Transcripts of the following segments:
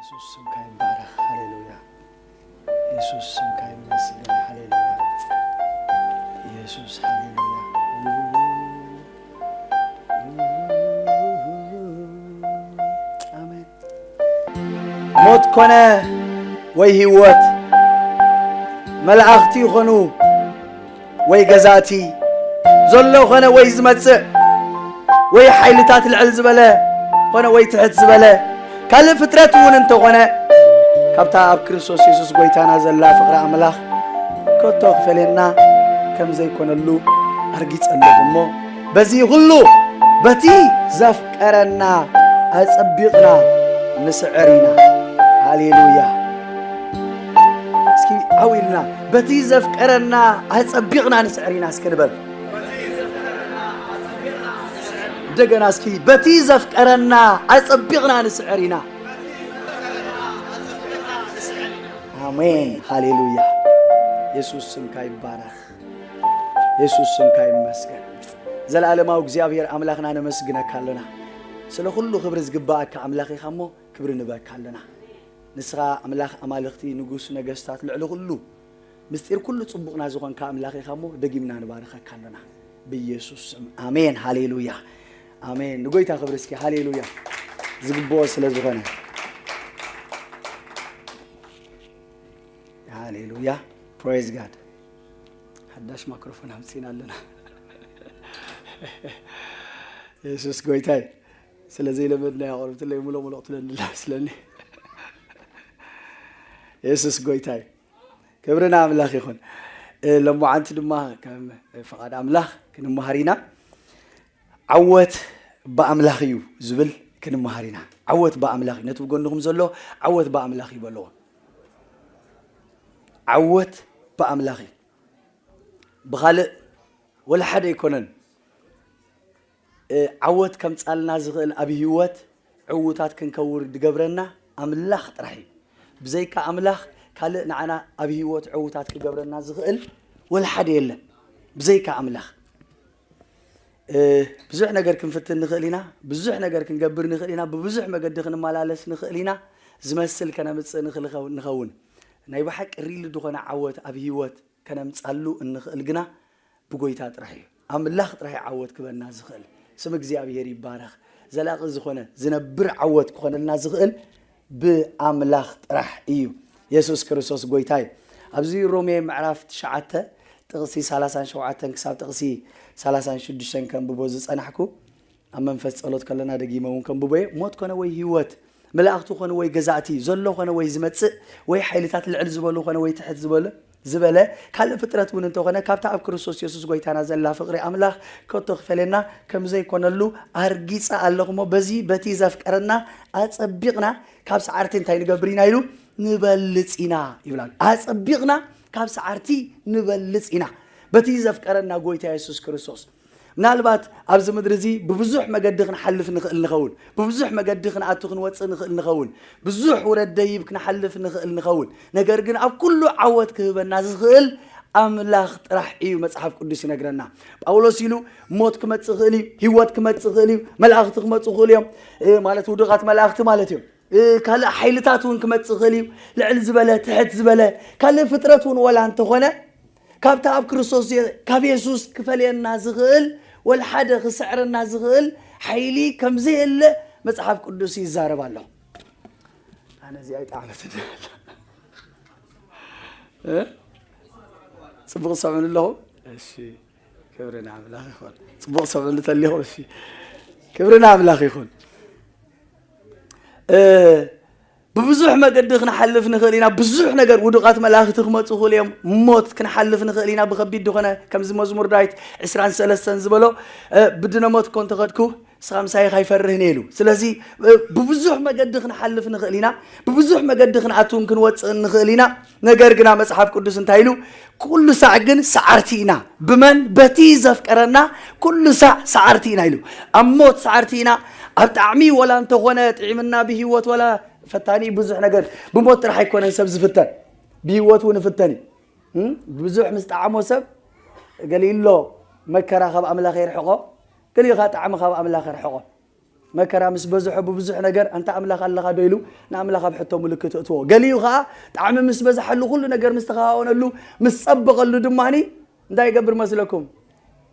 ኢየሱስ ስምካ ይባረኽ። ሃሌሉያ። ኢየሱስ ስምካ ይመስገን። ሃሌሉያ። ኢየሱስ ሃሌሉያ። ኣሜን። ሞት ኮነ ወይ ህይወት፣ መላእኽቲ ይኾኑ ወይ ገዛእቲ፣ ዘሎ ኾነ ወይ ዝመጽእ፣ ወይ ሓይልታት ልዕል ዝበለ ኾነ ወይ ትሕት ዝበለ፣ ካልእ ፍጥረት እውን እንተኾነ፣ ካብታ ኣብ ክርስቶስ የሱስ ጎይታና ዘላ ፍቕሪ ኣምላኽ ከቶ ክፈልየና ከም ዘይኮነሉ ኣርጊጸ ኣለኹ እሞ፣ በዚ ኹሉ በቲ ዘፍቀረና ኣጸቢቕና ንስዕር ኢና። ሃሌሉያ። እስኪ ዓው ኢልና፣ በቲ ዘፍቀረና ኣጸቢቕና ንስዕር ኢና እስኪ ንበል። እንደገና እስኪ፣ በቲ ዘፍቀረና ኣጸቢቕና ንስዕር ኢና። ኣሜን። ሃሌሉያ። የሱስ ስምካ ይባረኽ። የሱስ ስምካ ይመስገን። ዘለኣለማዊ እግዚኣብሔር ኣምላኽና ነመስግነካ ኣለና። ስለ ኩሉ ክብሪ ዝግባኣካ ኣምላኽ ኢኻ እሞ ክብሪ ንበካ ኣለና። ንስኻ ኣምላኽ ኣማልኽቲ፣ ንጉስ ነገስታት፣ ልዕሊ ኩሉ ምስጢር ኩሉ ጽቡቕና ዝኾንካ ኣምላኽ ኢኻ እሞ ደጊምና ንባርኸካ ኣለና። ብኢየሱስ ስም ኣሜን። ሃሌሉያ። ኣሜን። ንጎይታ ክብሪ እስኪ ሃሌሉያ። ዝግብኦ ስለ ዝኾነ። ሃሌሉያ። ፕሬዝ ጋድ። ሓዳሽ ማይክሮፎን ኣምጺና ኣለና። የሱስ ጎይታይ። ስለ ዘይለመድና ያቆርብትለይ ሙሎ ሙሎ ትለንላ ስለኒ። የሱስ ጎይታይ። ክብሪ ንኣምላኽ ይኹን። እ፣ ሎማዓንቲ ድማ ከም ፍቓድ ኣምላኽ ክንመሃር ኢና። ዓወት ብኣምላኽ እዩ ዝብል ክንመሃር ኢና። ዓወት ብኣምላኽ እዩ። ነቲ ብጎንኹም ዘሎ ዓወት ብኣምላኽ እዩ በልዎ። ዓወት ብኣምላኽ እዩ። ብኻልእ ወላ ሓደ ኣይኮነን። እ፣ ዓወት ከምጻልና ዝኽእል ኣብ ህይወት ዕዉታት ክንከውን ዝገብረና ኣምላኽ ጥራሕ እዩ። ብዘይካ ኣምላኽ ካልእ ንዓና ኣብ ህይወት ዕዉታት ክገብረና ዝኽእል ወላ ሓደ የለን። ብዘይካ ኣምላኽ። እ፣ ብዙሕ ነገር ክንፍትን ንኽእል ኢና፣ ብዙሕ ነገር ክንገብር ንኽእል ኢና፣ ብብዙሕ መገዲ ክንመላለስ ንኽእል ኢና። ዝመስል ከነምጽእ ንኽእል ንኸውን። ናይ ብሓቂ ሪሊ ዝኾነ ዓወት ኣብ ህይወት ከነምጻሉ እንኽእል ግና ብጎይታ ጥራሕ እዩ። ኣምላኽ ጥራሕ እዩ ዓወት ክበና ዝኽእል። ስም እግዚኣብሔር ይባረኽ። ዘላቂ ዝኾነ ዝነብር ዓወት ክኾነልና ዝኽእል ብኣምላኽ ጥራሕ እዩ። የሱስ ክርስቶስ ጎይታ እዩ። ኣብዚ ሮሜ ምዕራፍ ትሽዓተ ጥቕሲ ሰላሳን ሸውዓተን ክሳብ ጥቕሲ ሰላሳን ሽዱሽተን ከንብቦ ዝጸናሕኩ፣ ኣብ መንፈስ ጸሎት ከለና ደጊመ እውን ከንብቦ እየ። ሞት ኮነ ወይ ህይወት፣ መላእኽቲ ኮነ ወይ ገዛእቲ፣ ዘሎ ኮነ ወይ ዝመጽእ፣ ወይ ሓይልታት ልዕል ዝበሉ ኮነ ወይ ትሕት ዝበለ፣ ዝበለ ካልእ ፍጥረት እውን እንተኾነ፣ ካብታ ኣብ ክርስቶስ የሱስ ጎይታና ዘላ ፍቕሪ ኣምላኽ ከቶ ክፈልየና ከም ዘይኮነሉ ኣርጊጸ ኣለኹ እሞ፣ በዚ በቲ ዘፍቀረና ኣጸቢቕና ካብ ሰዓርቲ እንታይ ንገብር ኢና ኢሉ? ንበልጽ ኢና ይብል ኣሎ። ኣጸቢቕና ካብ ሰዓርቲ ንበልጽ ኢና በቲ ዘፍቀረና ጎይታ የሱስ ክርስቶስ። ምናልባት ኣብዚ ምድሪ እዚ ብብዙሕ መገዲ ክንሓልፍ ንኽእል ንኸውን፣ ብብዙሕ መገዲ ክንኣቱ ክንወፅእ ንኽእል ንኸውን፣ ብዙሕ ውረድ ደይብ ክንሓልፍ ንኽእል ንኸውን። ነገር ግን ኣብ ኩሉ ዓወት ክህበና ዝኽእል ኣምላኽ ጥራሕ እዩ፣ መጽሓፍ ቅዱስ ይነግረና። ጳውሎስ ኢሉ፣ ሞት ክመጽእ ይኽእል እዩ፣ ህይወት ክመጽእ ይኽእል እዩ፣ መላእኽቲ ክመጽኡ ይኽእሉ እዮም፣ እ፣ ማለት ውዱቓት መላእኽቲ ማለት እዮም። እ፣ ካልእ ሓይልታት እውን ክመጽእ ይኽእል እዩ፣ ልዕል ዝበለ፣ ትሕት ዝበለ፣ ካልእ ፍጥረት እውን ወላ እንተኾነ፣ ካብታ ኣብ ክርስቶስ የ-፣ ካብ የሱስ ክፈልየና ዝኽእል፣ ወላ ሓደ ክስዕረና ዝኽእል ሓይሊ ከም ዘየለ መጽሓፍ ቅዱስ ይዛረብ ኣሎ። ኣነ እዚኣ ይጠዓመትኒ ኣላ። እ? ጽቡቕ ትሰምዑኒ ኣለኹም? እሺ። ክብሪ ንኣምላኽ ይኹን። ጽቡቕ ትሰምዑኒ ተሊኹም? እሺ። ክብሪ ንኣምላኽ ይኹን። እ፣ ብብዙሕ መገዲ ክንሓልፍ ንኽእል ኢና። ብዙሕ ነገር፣ ውዱቓት መላእኽቲ ክመጹ ይኽእሉ እዮም። ሞት ክንሓልፍ ንኽእል ኢና። ብኸቢድ ዝኾነ፣ ከምዚ መዝሙር ዳዊት ዕስራን ሰለስተን ዝበሎ፣ እ፣ "ብድነ ሞት እኮ እንተኸድኩ፣ ንስኻ ምሳይ ካይፈርህን እየ" ኢሉ። ስለዚ፣ እ፣ ብብዙሕ መገዲ ክንሓልፍ ንኽእል ኢና። ብብዙሕ መገዲ ክንኣትውን ክንወጽእን ንኽእል ኢና። ነገር ግና መጽሓፍ ቅዱስ እንታይ ኢሉ? "ኩሉ ሳዕ ግን ሰዓርቲ ኢና። ብመን? በቲ ዘፍቀረና ኩሉ ሳዕ ሰዓርቲ ኢና" ኢሉ። ኣብ ሞት ሰዓርቲ ኢና። ኣብ ጣዕሚ ወላ እንተኾነ ጥዒምና ብህይወት ወላ ፈታኒ ብዙሕ ነገር፣ ብሞት ጥራሕ ኣይኮነን ሰብ ዝፍተን፣ ብህይወት እውን ይፍተን እዩ። እም? ብዙሕ ምስ ጠዓሞ ሰብ ገሊኡ ኣሎ መከራ ካብ ኣምላኽ የርሕቖ፣ ገሊኡ ኸዓ ጣዕሚ ካብ ኣምላኽ የርሕቖ። መከራ ምስ በዝሖ ብብዙሕ ነገር፣ "ኣንታ ኣምላኽ ኣለኻ ዶ?" ኢሉ ንኣምላኽ ኣብ ሕቶ ምልክት እእትዎ። ገሊኡ ኸዓ ጣዕሚ ምስ በዝሓሉ፣ ኩሉ ነገር ምስ ተኸዋወነሉ፣ ምስ ጸበቐሉ ድማኒ እንታይ ይገብር መስለኩም?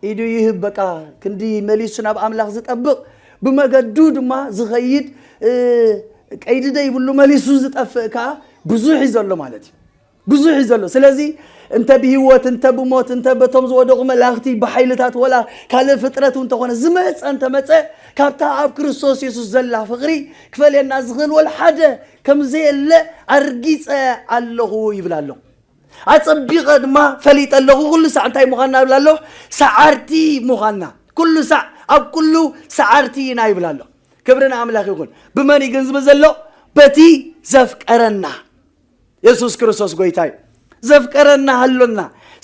ኢዱ ይህብ። በቃ ክንዲ መሊሱ ናብ ኣምላኽ ዝጠብቕ፣ ብመገዱ ድማ ዝኸይድ፣ እ፣ ቀይዲ ዘይብሉ መሊሱ ዝጠፍእ ከኣ ብዙሕ እዩ ዘሎ ማለት እዩ። ብዙሕ እዩ ዘሎ። ስለዚ እንተ ብህይወት፣ እንተ ብሞት፣ እንተ በቶም ዝወደቑ መላእኽቲ፣ ብሓይልታት፣ ወላ ካልእ ፍጥረት እውን እንተኾነ ዝመጸ እንተመጸ፣ ካብታ ኣብ ክርስቶስ የሱስ ዘላ ፍቕሪ ክፈልየና ዝኽእል ወላ ሓደ ከም ዘየለ ኣርጊጸ ኣለኹ ይብል ኣሎ። ኣጸቢቐ ድማ ፈሊጠ ኣለኹ። ኩሉ ሳዕ እንታይ ምዃንና ይብል ኣሎ? ሰዓርቲ ምዃንና። ኩሉ ሳዕ፣ ኣብ ኩሉ ሰዓርቲ ኢና ይብል ኣሎ። ክብሪ ንኣምላኽ ይኹን። ብመን እዩ ግን ዝብል ዘሎ? በቲ ዘፍቀረና። የሱስ ክርስቶስ ጎይታ እዩ። ዘፍቀረና ኣሎና።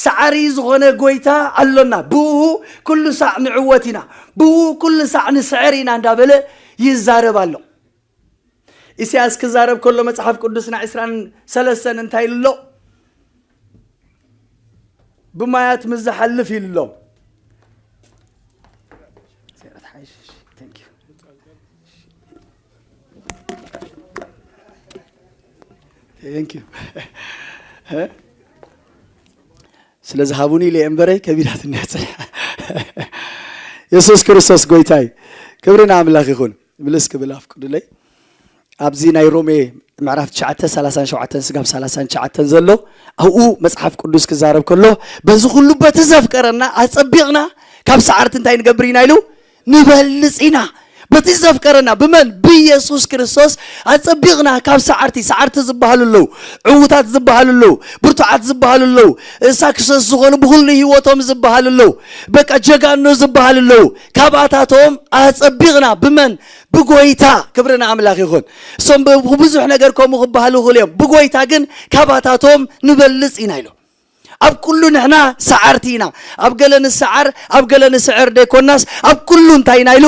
ሰዓሪ ዝኾነ ጎይታ ኣሎና። ብኡ ኩሉ ሳዕ ንዕወት ኢና። ብኡ ኩሉ ሳዕ ንስዕር ኢና እንዳበለ ይዛረብ ኣሎ። ኢሳያስ ክዛረብ ከሎ መጽሓፍ ቅዱስና ዕስራን ሰለስተን እንታይ ኢሉ ኣሎ? "ብማያት ምስ ዝሓልፍ" ኢሉ ኣሎ። Thank you። ስለ ዝሃቡኒ ኢለ እምበረይ ከቢዳትኒ እያ ጽንሓ። የሱስ ክርስቶስ ጎይታይ፣ ክብሪ ንኣምላኽ ይኹን። ምልስ ክብል ኣፍቅዱለይ። ኣብዚ ናይ ሮሜ ምዕራፍ ትሽዓተ፣ ሰላሳን ሸውዓተን ስጋብ ሰላሳን ትሽዓተን ዘሎ፣ ኣብኡ መጽሓፍ ቅዱስ ክዛረብ ከሎ፣ "በዚ ኩሉ በቲ ዘፍቀረና ኣጸቢቕና ካብ ሰዓርቲ እንታይ ንገብር ኢና?" ኢሉ፣ "ንበልጽ ኢና። በቲ ዘፍቀረና፣ ብመን? ብኢየሱስ ክርስቶስ ኣጸቢቕና ካብ ሰዓርቲ"፣ ሰዓርቲ ዝበሃሉ ኣለዉ፣ ዕዉታት ዝበሃሉ ኣለዉ፣ ብርቱዓት ዝበሃሉ ኣለዉ፣ ሳክሰስ ዝኾኑ ብኹሉ ህይወቶም ዝበሃሉ ኣለዉ፣ በቃ ጀጋኑ ዝበሃሉ ኣለዉ። ካብኣታቶም ኣጸቢቕና ብመን? ብጎይታ። ክብሪ ንኣምላኽ ይኹን። እሶም ብ-፣ ብብዙሕ ነገር ከምኡ ክበሃሉ ይኽእሉ እዮም። ብጎይታ ግን ካብኣታቶም ንበልጽ ኢና ኢሉ። ኣብ ኩሉ ንሕና ሰዓርቲ ኢና። ኣብ ገለ ንሰዓር፣ ኣብ ገለ ንስዕር ደይኮናስ፣ ኣብ ኩሉ እንታይ ኢና ኢሉ?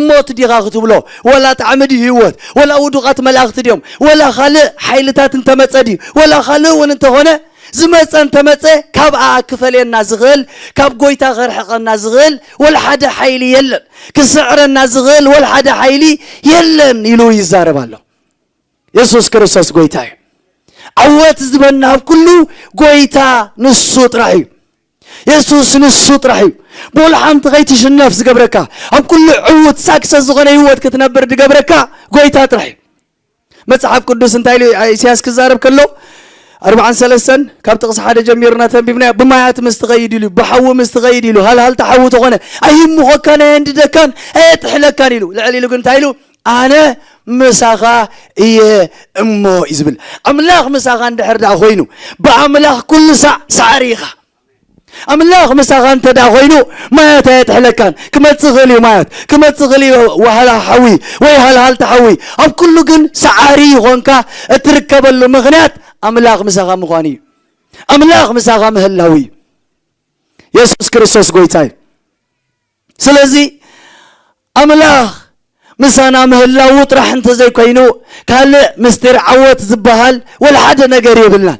ሞት ዲኻ ክትብሎ? ወላ ጣዕሚ ድዩ ህይወት? ወላ ውዱቓት መላእኽቲ ድዮም? ወላ ካልእ ሓይልታት እንተመጸ ድዩ? ወላ ካልእ እውን እንተኾነ፣ ዝመጸ እንተመጸ፣ ካብኣ ክፈልየና ዝኽእል፣ ካብ ጎይታ ከርሕቐና ዝኽእል ወላ ሓደ ሓይሊ የለን። ክስዕረና ዝኽእል ወላ ሓደ ሓይሊ የለን ኢሉ ይዛረብ ኣሎ። የሱስ ክርስቶስ ጎይታ እዩ። ዓወት ዝህበና ኣብ ኩሉ ጎይታ ንሱ ጥራሕ እዩ። የሱስ ንሱ ጥራሕ እዩ። ብወላ ሓንቲ ከይትሽነፍ ዝገብረካ፣ ኣብ ኩሉ ዕዉት ሳክሰስ ዝኾነ ህይወት ክትነብር ዝገብረካ ጎይታ ጥራሕ እዩ። መጽሓፍ ቅዱስ እንታይ ኢሉ ኢሳያስ ክዛረብ ከሎ፣ ኣርብዓን ሰለስተን ካብ ጥቕሲ ሓደ ጀሚርና ተንቢብናዮ። "ብማያት ምስ ትኸይድ" ኢሉ፣ "ብሓዊ ምስ ትኸይድ" ኢሉ፣ "ሃልሃልታ ሓዊ ተኾነ ኣይምኾካን፣ ኣየንድደካን፣ ኣየጥሕለካን" ኢሉ። ልዕል ኢሉ ግን እንታይ ኢሉ? "ኣነ ምሳኻ እየ እሞ" እዩ ዝብል። ኣምላኽ ምሳኻ እንድሕር ደኣ ኮይኑ፣ ብኣምላኽ ኩሉ ሳዕ ሳዕሪ ኢኻ። ኣምላኽ ምሳኻ እንተ ደኣ ኮይኑ፣ ማያት ኣየጥሕለካን። ክመጽእ ይኽእል እዩ ማያት፣ ክመጽእ ይኽእል እዩ ዋህላ ሓዊ ወይ ሃልሃልታ ሓዊ። ኣብ ኩሉ ግን ሰዓሪ ይኾንካ። እትርከበሉ ምኽንያት ኣምላኽ ምሳኻ ምዃኑ እዩ። ኣምላኽ ምሳኻ ምህላው እዩ። የሱስ ክርስቶስ ጎይታ እዩ። ስለዚ ኣምላኽ ምሳና ምህላዉ ጥራሕ እንተዘይኮይኑ፣ ካልእ ምስጢር ዓወት ዝበሃል ወላ ሓደ ነገር የብልናን።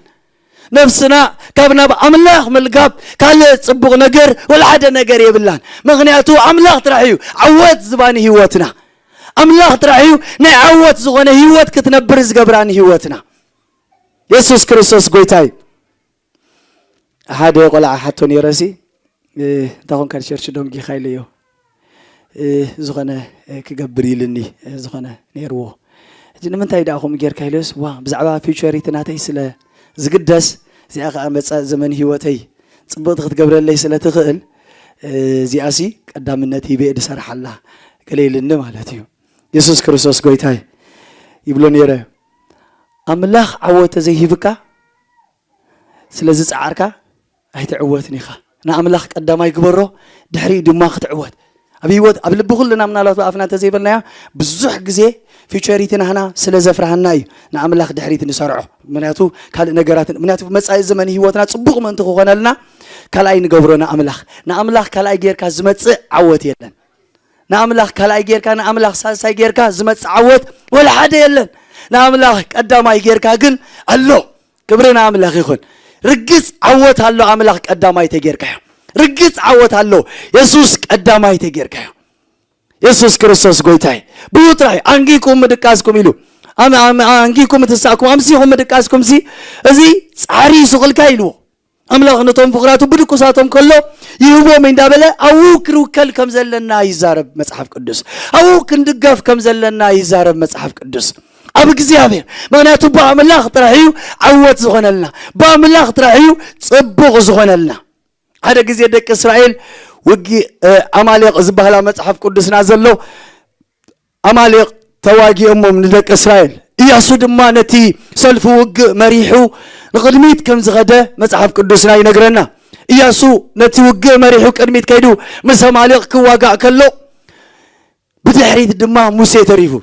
ነፍስና ካብ ናብ ኣምላኽ ምልጋብ ካልእ ጽቡቕ ነገር ወላ ሓደ ነገር የብላን። ምኽንያቱ ኣምላኽ ጥራሕ እዩ ዓወት ዝባኒ ህይወትና። ኣምላኽ ጥራሕ እዩ ናይ ዓወት ዝኾነ ህይወት ክትነብር ዝገብራኒ ህይወትና። የሱስ ክርስቶስ ጎይታ እዩ። ሓደ ቆልዓ ሓቶ ነይረሲ፣ እ፣ እንታ ኾንካ ንቸርች ዶንጊኻ ኢለዮ። እ፣ ዝኾነ፣ እ፣ ክገብር ኢልኒ፣ እ፣ ዝኾነ ነይርዎ። ሕጂ ንምንታይ ደኣ ከምኡ ጌርካ ኢለዮስ፣ ዋ፣ ብዛዕባ ፊውቸሪቲ ናተይ ስለ ዝግደስ፣ እዚኣ ኸኣ መጻኢ ዘመን ህይወተይ ጽብቕቲ ክትገብረለይ ስለ ትኽእል፣ እ፣ እዚኣሲ ቀዳምነት ሂበ እየ ዝሰርሓላ፣ ገለ ኢልኒ ማለት እዩ። የሱስ ክርስቶስ ጎይታይ ይብሎ ነይረ። ኣምላኽ ዓወት ተዘይሂብካ፣ ስለ ዝጸዓርካ ኣይትዕወትን ኢኻ። ንኣምላኽ ቀዳማይ ግበሮ፣ ድሕሪኡ ድማ ክትዕወት። ኣብ ህይወት፣ ኣብ ልቢ ኩልና ምናልባት ብኣፍና እንተዘይበልናዮ፣ ብዙሕ ግዜ ፊውቸሪቲ ናህና ስለ ዘፍርሃና እዩ ንኣምላኽ ድሕሪት ንሰርዖ። ምኽንያቱ ካልእ ነገራት፣ ምኽንያቱ መጻኢ ዘመን ህይወትና ጽቡቕ ምእንቲ ክኾነልና ካልኣይ ንገብሮ ንኣምላኽ። ንኣምላኽ ካልኣይ ጌርካ ዝመጽእ ዓወት የለን። ንኣምላኽ ካልኣይ ጌርካ፣ ንኣምላኽ ሳልሳይ ጌርካ ዝመጽእ ዓወት ወላ ሓደ የለን። ንኣምላኽ ቀዳማይ ጌርካ ግን ኣሎ። ክብሪ ንኣምላኽ ይኹን። ርግጽ ዓወት ኣሎ፣ ኣምላኽ ቀዳማይ ተጌርካዮ። ርግጽ ዓወት ኣሎ፣ የሱስ ቀዳማይ ተጌርካዮ። የሱስ ክርስቶስ ጎይታይ። ብኡ ጥራይ ኣንጊኩም ምድቃስኩም ኢሉ። ኣም-፣ ኣም-፣ ኣንጊኩም ምትሳእኩም፣ ኣምሲኹም ምድቃስኩም ሲ፣ እዚ ጻዕሪ ይስኹልካ ኢልዎ። ኣምላኽ ነቶም ፍቑራቱ ብድቁሳቶም ከሎ ይህቦም እንዳበለ ኣብኡ ክርውከል ከም ዘለና ይዛረብ መጽሓፍ ቅዱስ። ኣብኡ ክንድገፍ ከም ዘለና ይዛረብ መጽሓፍ ቅዱስ። ኣብ እግዚኣብሔር። ምኽንያቱ ብኣምላኽ ጥራሕ እዩ ዓወት ዝኾነልና። ብኣምላኽ ጥራሕ እዩ ጽቡቕ ዝኾነልና። ሓደ ግዜ ደቂ እስራኤል ውጊ-፣ እ፣ ኣማሌቕ ዝበሃላ መጽሓፍ ቅዱስና ዘሎ ኣማሌቕ ተዋጊኦሞም ንደቂ እስራኤል። ኢያሱ ድማ ነቲ ሰልፊ ውግእ መሪሑ ንቕድሚት ከም ዝኸደ መጽሓፍ ቅዱስና ይነግረና። ኢያሱ ነቲ ውግእ መሪሑ ቅድሚት ከይዱ ምስ ኣማሌቕ ክዋጋእ ከሎ፣ ብድሕሪት ድማ ሙሴ ተሪፉ።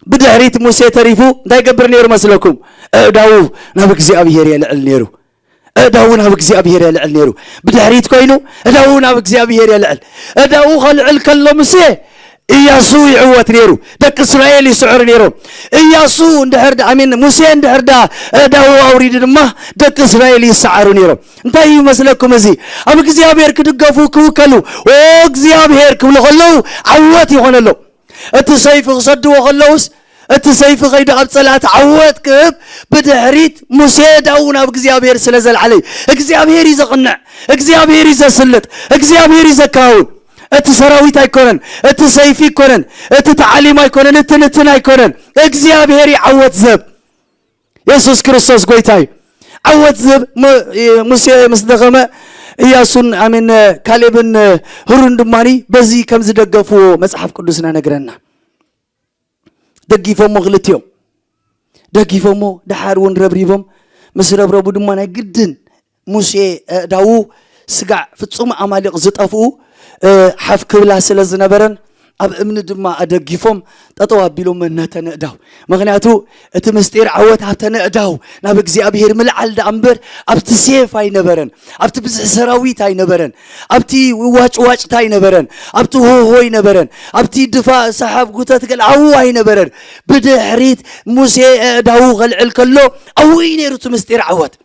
ብድሕሪት ሙሴ ተሪፉ እንታይ ይገብር ነይሩ መስለኩም? ኣእዳዉ ናብ እግዚኣብሔር የልዕል ነይሩ። ኣእዳዉ ናብ እግዚኣብሔር የልዕል ነይሩ። ብድሕሪት ኮይኑ ኣእዳዉ ናብ እግዚኣብሔር የልዕል። ኣእዳዉ ከልዕል ከሎ ሙሴ፣ ኢያሱ ይዕወት ነይሩ። ደቂ እስራኤል ይስዕሩ ነይሮም። ኢያሱ እንድሕር ዳ-፣ ኣሚን፣ ሙሴ እንድሕር ዳ ኣእዳዉ ኣውሪዱ ድማ ደቂ እስራኤል ይሰዓሩ ነይሮም። እንታይ እዩ መስለኩም እዚ? ኣብ እግዚኣብሔር ክድገፉ ክውከሉ፣ "ኦ እግዚኣብሔር" ክብሉ ከለዉ ዓወት ይኾነሎም። እቲ ሰይፊ ክሰድዎ ከለዉስ፣ እቲ ሰይፊ ከይዱ ኣብ ጸላእቲ ዓወት ክህብ፣ ብድሕሪት ሙሴ ዳኡ ናብ እግዚኣብሔር ስለ ዘልዓለ እዩ። እግዚኣብሔር እዩ ዘቕንዕ፣ እግዚኣብሔር እዩ ዘስልጥ፣ እግዚኣብሔር እዩ ዘከናውን። እቲ ሰራዊት ኣይኮነን፣ እቲ ሰይፊ ኣይኮነን፣ እቲ ተዓሊም ኣይኮነን፣ እቲ ንትን ኣይኮነን። እግዚኣብሔር እዩ ዓወት ዝህብ። የሱስ ክርስቶስ ጎይታ እዩ። ዓወት ዝህብ ሙ-፣ ሙሴ ምስ ደኸመ፣ ኢያሱን፣ ኣሜን፣ ካሌብን ሁሩን ድማኒ በዚ ከም ዝደገፍዎ መጽሓፍ ቅዱስና ነግረና። ደጊፎሞ ክልቲኦም። ደጊፎሞ፣ ደሓር እውን ረብሪቦም። ምስ ረብረቡ ድማ ናይ ግድን ሙሴ፣ እ፣ ዳዉ ስጋዕ ፍጹም ኣማሊቕ ዝጠፍኡ፣ እ፣ ሓፍ ክብላ ስለ ዝነበረን፣ ኣብ እምኒ ድማ ኣደጊፎም ጠጠው ኣቢሎም ነተን ኣእዳው። ምኽንያቱ እቲ ምስጢር ዓወት ኣብተን ኣእዳው ናብ እግዚኣብሔር ምልዓል ደኣ እምበር ኣብቲ ሴፍ ኣይነበረን፣ ኣብቲ ብዝሒ ሰራዊት ኣይነበረን፣ ኣብቲ ዋጭዋጭታ ኣይነበረን፣ ኣብቲ ሆሆ ኣይነበረን፣ ኣብቲ ድፋእ ሰሓብ ጉተት ገል ዓዉ ኣይነበረን። ብድሕሪት ሙሴ ኣእዳዉ ከልዕል ከሎ ኣብኡ እዩ ነይሩ እቲ ምስጢር ዓወት።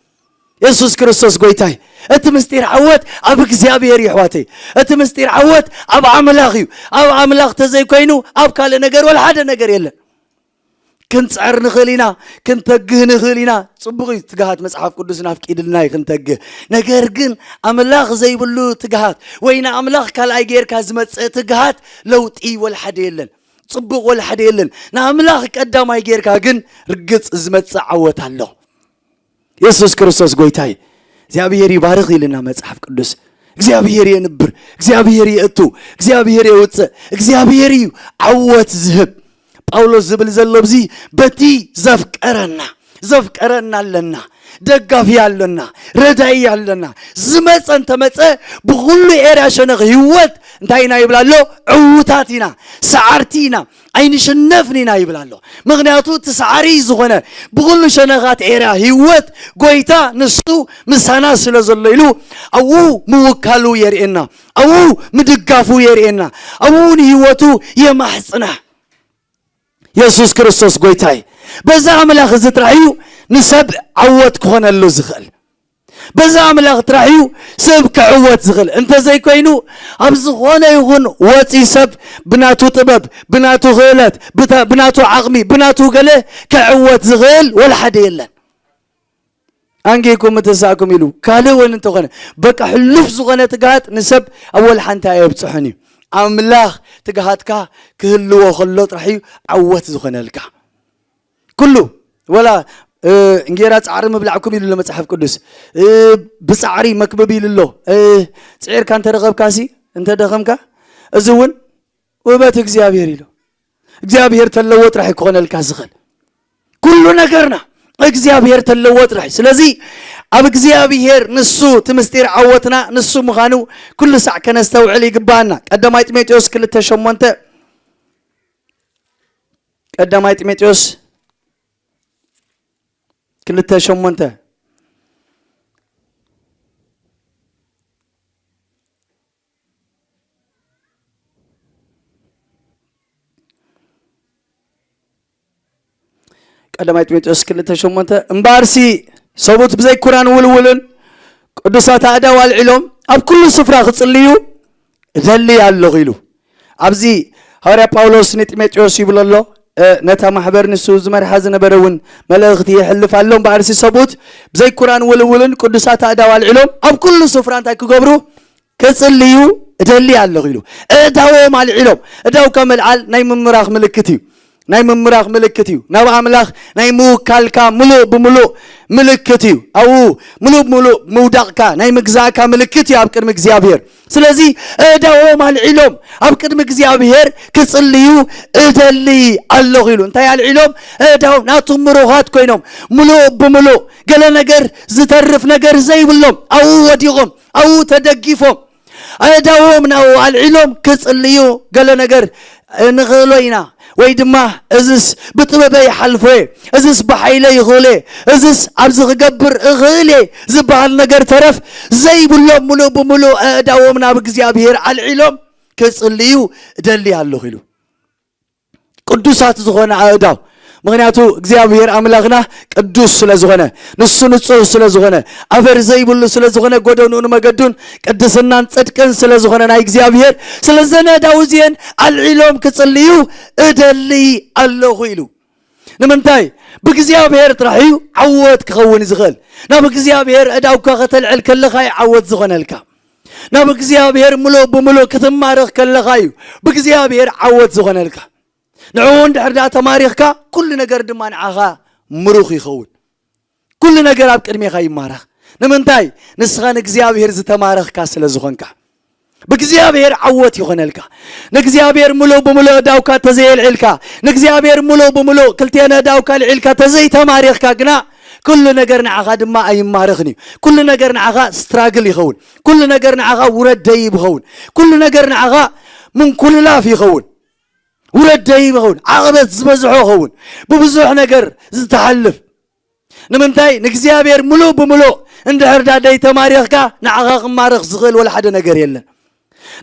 የሱስ ክርስቶስ ጎይታይ። እቲ ምስጢር ዓወት ኣብ እግዚኣብሔር እዩ፣ ኣሕዋተይ። እቲ ምስጢር ዓወት ኣብ ኣምላኽ እዩ። ኣብ ኣምላኽ ተዘይኮይኑ ኣብ ካልእ ነገር ወላ ሓደ ነገር የለን። ክንጽዕር ንኽእል ኢና፣ ክንተግህ ንኽእል ኢና። ጽቡቕ እዩ፣ ትግሃት መጽሓፍ ቅዱስ ናፍቂድልና እዩ ክንተግህ። ነገር ግን ኣምላኽ ዘይብሉ ትግሃት ወይ ንኣምላኽ ካልኣይ ጌርካ ዝመጽእ ትግሃት ለውጢ ወላ ሓደ የለን። ጽቡቕ ወላ ሓደ የለን። ንኣምላኽ ቀዳማይ ጌርካ ግን ርግጽ ዝመጽእ ዓወት ኣሎ። የሱስ ክርስቶስ ጎይታይ። እግዚኣብሔር ይባርኽ ኢልና መጽሓፍ ቅዱስ። እግዚኣብሔር የንብር፣ እግዚኣብሔር የእቱ፣ እግዚኣብሔር የውፅእ፣ እግዚኣብሔር እዩ ዓወት ዝህብ። ጳውሎስ ዝብል ዘሎ ብዚ በቲ ዘፍቀረና፣ ዘፍቀረና ኣለና፣ ደጋፊ ኣለና፣ ረዳኢ ኣለና። ዝመፀ እንተመፀ ብኩሉ ኤርያ ሸነኽ ህይወት እንታይ ኢና ይብል ኣሎ? ዕዉታት ኢና፣ ሰዓርቲ ኢና፣ ኣይንሽነፍን ኢና ይብል ኣሎ። ምኽንያቱ እቲ ሰዓሪ ዝኾነ ብኹሉ ሸነኻት ኤርያ ህይወት ጎይታ ንሱ ምሳና ስለ ዘሎ ኢሉ ኣብኡ ምውካሉ የርእየና፣ ኣብኡ ምድጋፉ የርእየና፣ ኣብኡ ንህይወቱ የማሕፅና። የሱስ ክርስቶስ ጎይታይ። በዛ ኣምላኽ እዚ ጥራሕ እዩ ንሰብ ዓወት ክኾነሉ ዝኽእል። በዛ ኣምላኽ ጥራሕ እዩ ሰብ ክዕወት ዝኽእል። እንተዘይኮይኑ ኣብ ዝኾነ ይኹን ወፂ ሰብ ብናቱ ጥበብ፣ ብናቱ ክእለት፣ ብታ-፣ ብናቱ ዓቕሚ፣ ብናቱ ገለ ክዕወት ዝኽእል ወላ ሓደ የለን። ኣንጊኩም ምትሳእኩም ኢሉ ካልእ እውን እንተኾነ በቃ ሕሉፍ ዝኾነ ትግሃት ንሰብ ኣብ ወላ ሓንቲ ኣየብፅሖን እዩ። ኣምላኽ ትግሃትካ ክህልዎ ከሎ ጥራሕ እዩ ዓወት ዝኾነልካ። ኩሉ ወላ፣ እ፣ እንጌራ ጻዕሪ ምብላዕኩም ኢሉ ኣሎ መጽሓፍ ቅዱስ። እ፣ ብጻዕሪ መክብብ ኢሉ ኣሎ። እ፣ ጽዒርካ እንተ ረኸብካሲ፣ እንተ ደኸምካ፣ እዚ እውን ውበት እግዚኣብሔር ኢሉ። እግዚኣብሔር ተለዎ ጥራሕ ክኾነልካ ዝኽእል። ኩሉ ነገርና እግዚኣብሔር ተለዎ ጥራሕ። ስለዚ ኣብ እግዚኣብሔር ንሱ እቲ ምስጢር ዓወትና ንሱ ምዃኑ ኩሉ ሳዕ ከነስተውዕል ይግባኣና። ቀዳማይ ጢሞቴዎስ ክልተ ሸሞንተ፣ ቀዳማይ ጢሞቴዎስ ክልተ ሸሞንተ። ቀዳማይ ጢሞቴዎስ ክልተ ሸሞንተ፣ እምበኣርሲ ሰብኡት ብዘይ ኩራን ውልውልን ቅዱሳት ኣእዳው ኣልዒሎም ኣብ ኩሉ ስፍራ ክጽልዩ እደሊ ኣለኹ ኢሉ። ኣብዚ ሃዋርያ ጳውሎስ ንጢሞቴዎስ ይብሎ ኣሎ። ነታ ማሕበር ንሱ ዝመርሓ ዝነበረ እውን መልእኽቲ የሕልፍ ኣሎ። እምበኣርሲ ሰብኡት ብዘይ ኩራን ውልውልን ቅዱሳት ኣእዳው ኣልዒሎም ኣብ ኩሉ ስፍራ እንታይ ክገብሩ? ክጽልዩ እደሊ ኣለኹ ኢሉ። እዳዎም ኣልዒሎም። እዳውካ ምልዓል ናይ ምምራኽ ምልክት እዩ። ናይ ምምራኽ ምልክት እዩ። ናብ ኣምላኽ ናይ ምውካልካ ምሉእ ብምሉእ ምልክት እዩ። ኣብኡ ምሉእ ብምሉእ ምውዳቕካ ናይ ምግዛእካ ምልክት እዩ ኣብ ቅድሚ እግዚኣብሔር። ስለዚ እዳዎም ኣልዒሎም ኣብ ቅድሚ እግዚኣብሔር ክጽልዩ እደሊ ኣለኹ ኢሉ። እንታይ ኣልዒሎም? እዳዎም ናቱ ምሩኻት ኮይኖም ምሉእ ብምሉእ ገለ ነገር ዝተርፍ ነገር ዘይብሎም ኣብኡ ወዲቖም ኣብኡ ተደጊፎም ኣእዳዎም ናብኡ ኣልዒሎም ክጽልዩ ገለ ነገር ንኽእሎ ኢና ወይ ድማ እዝስ ብጥበበይ ይሓልፎ እየ እዝስ ብሓይለ ይኽእሎ እየ እዝስ ኣብዚ ክገብር እኽእል እየ ዝበሃል ነገር ተረፍ ዘይብሎም ምሉእ ብምሉእ ኣእዳዎም ናብ እግዚኣብሔር ኣልዒሎም ክጽልዩ እደሊ ኣለኹ ኢሉ። ቅዱሳት ዝኾነ ኣእዳው ምክንያቱ እግዚኣብሔር ኣምላኽና ቅዱስ ስለ ዝኾነ ንሱ ንጹህ ስለ ዝኾነ ኣበር ዘይብሉ ስለ ዝኾነ ጎደንኡን መገዱን ቅድስናን ጽድቅን ስለ ዝኾነ ናይ እግዚኣብሔር ስለዘነ ዳውዝየን ኣልዒሎም ክጽልዩ እደሊ ኣለኹ ኢሉ። ንምንታይ? ብእግዚኣብሔር ጥራሕ እዩ ዓወት ክኸውን ዝኽእል። ናብ እግዚኣብሔር እዳውካ ከተልዕል ከለኻ እዩ ዓወት ዝኾነልካ። ናብ እግዚኣብሔር ምሉእ ብምሉእ ክትማረኽ ከለኻ እዩ ብእግዚኣብሔር ዓወት ዝኾነልካ። ንዕኡ እንድሕር ደኣ ተማሪኽካ ኩሉ ነገር ድማ ንዓኻ ምሩኽ ይኸውን። ኩሉ ነገር ኣብ ቅድሜኻ ይማረኽ። ንምንታይ? ንስኻ ንእግዚኣብሔር ዝተማረኽካ ስለ ዝኾንካ። ብእግዚኣብሔር ዓወት ይኾነልካ። ንእግዚኣብሔር ምሉእ ብምሉእ እዳውካ ተዘየልዒልካ ንእግዚኣብሔር ምሉእ ብምሉእ ክልቴነ እዳውካ ልዒልካ ተዘይተማሪኽካ ግና ኩሉ ነገር ንዓኻ ድማ ኣይማረኽን እዩ። ኩሉ ነገር ንዓኻ ስትራግል ይኸውን። ኩሉ ነገር ንዓኻ ውረድ ደይብ ይኸውን። ኩሉ ነገር ንዓኻ ምንኩልላፍ ይኸውን። ውረድ ደይብ ይኸውን። ዓቐበት ዝበዝሖ ይኸውን። ብብዙሕ ነገር ዝተሓልፍ ንምንታይ ንእግዚኣብሔር ምሉእ ብምሉእ እንድሕር ዳ ደይተማሪኽካ ንዓኻ ክማረኽ ዝኽእል ወላ ሓደ ነገር የለን።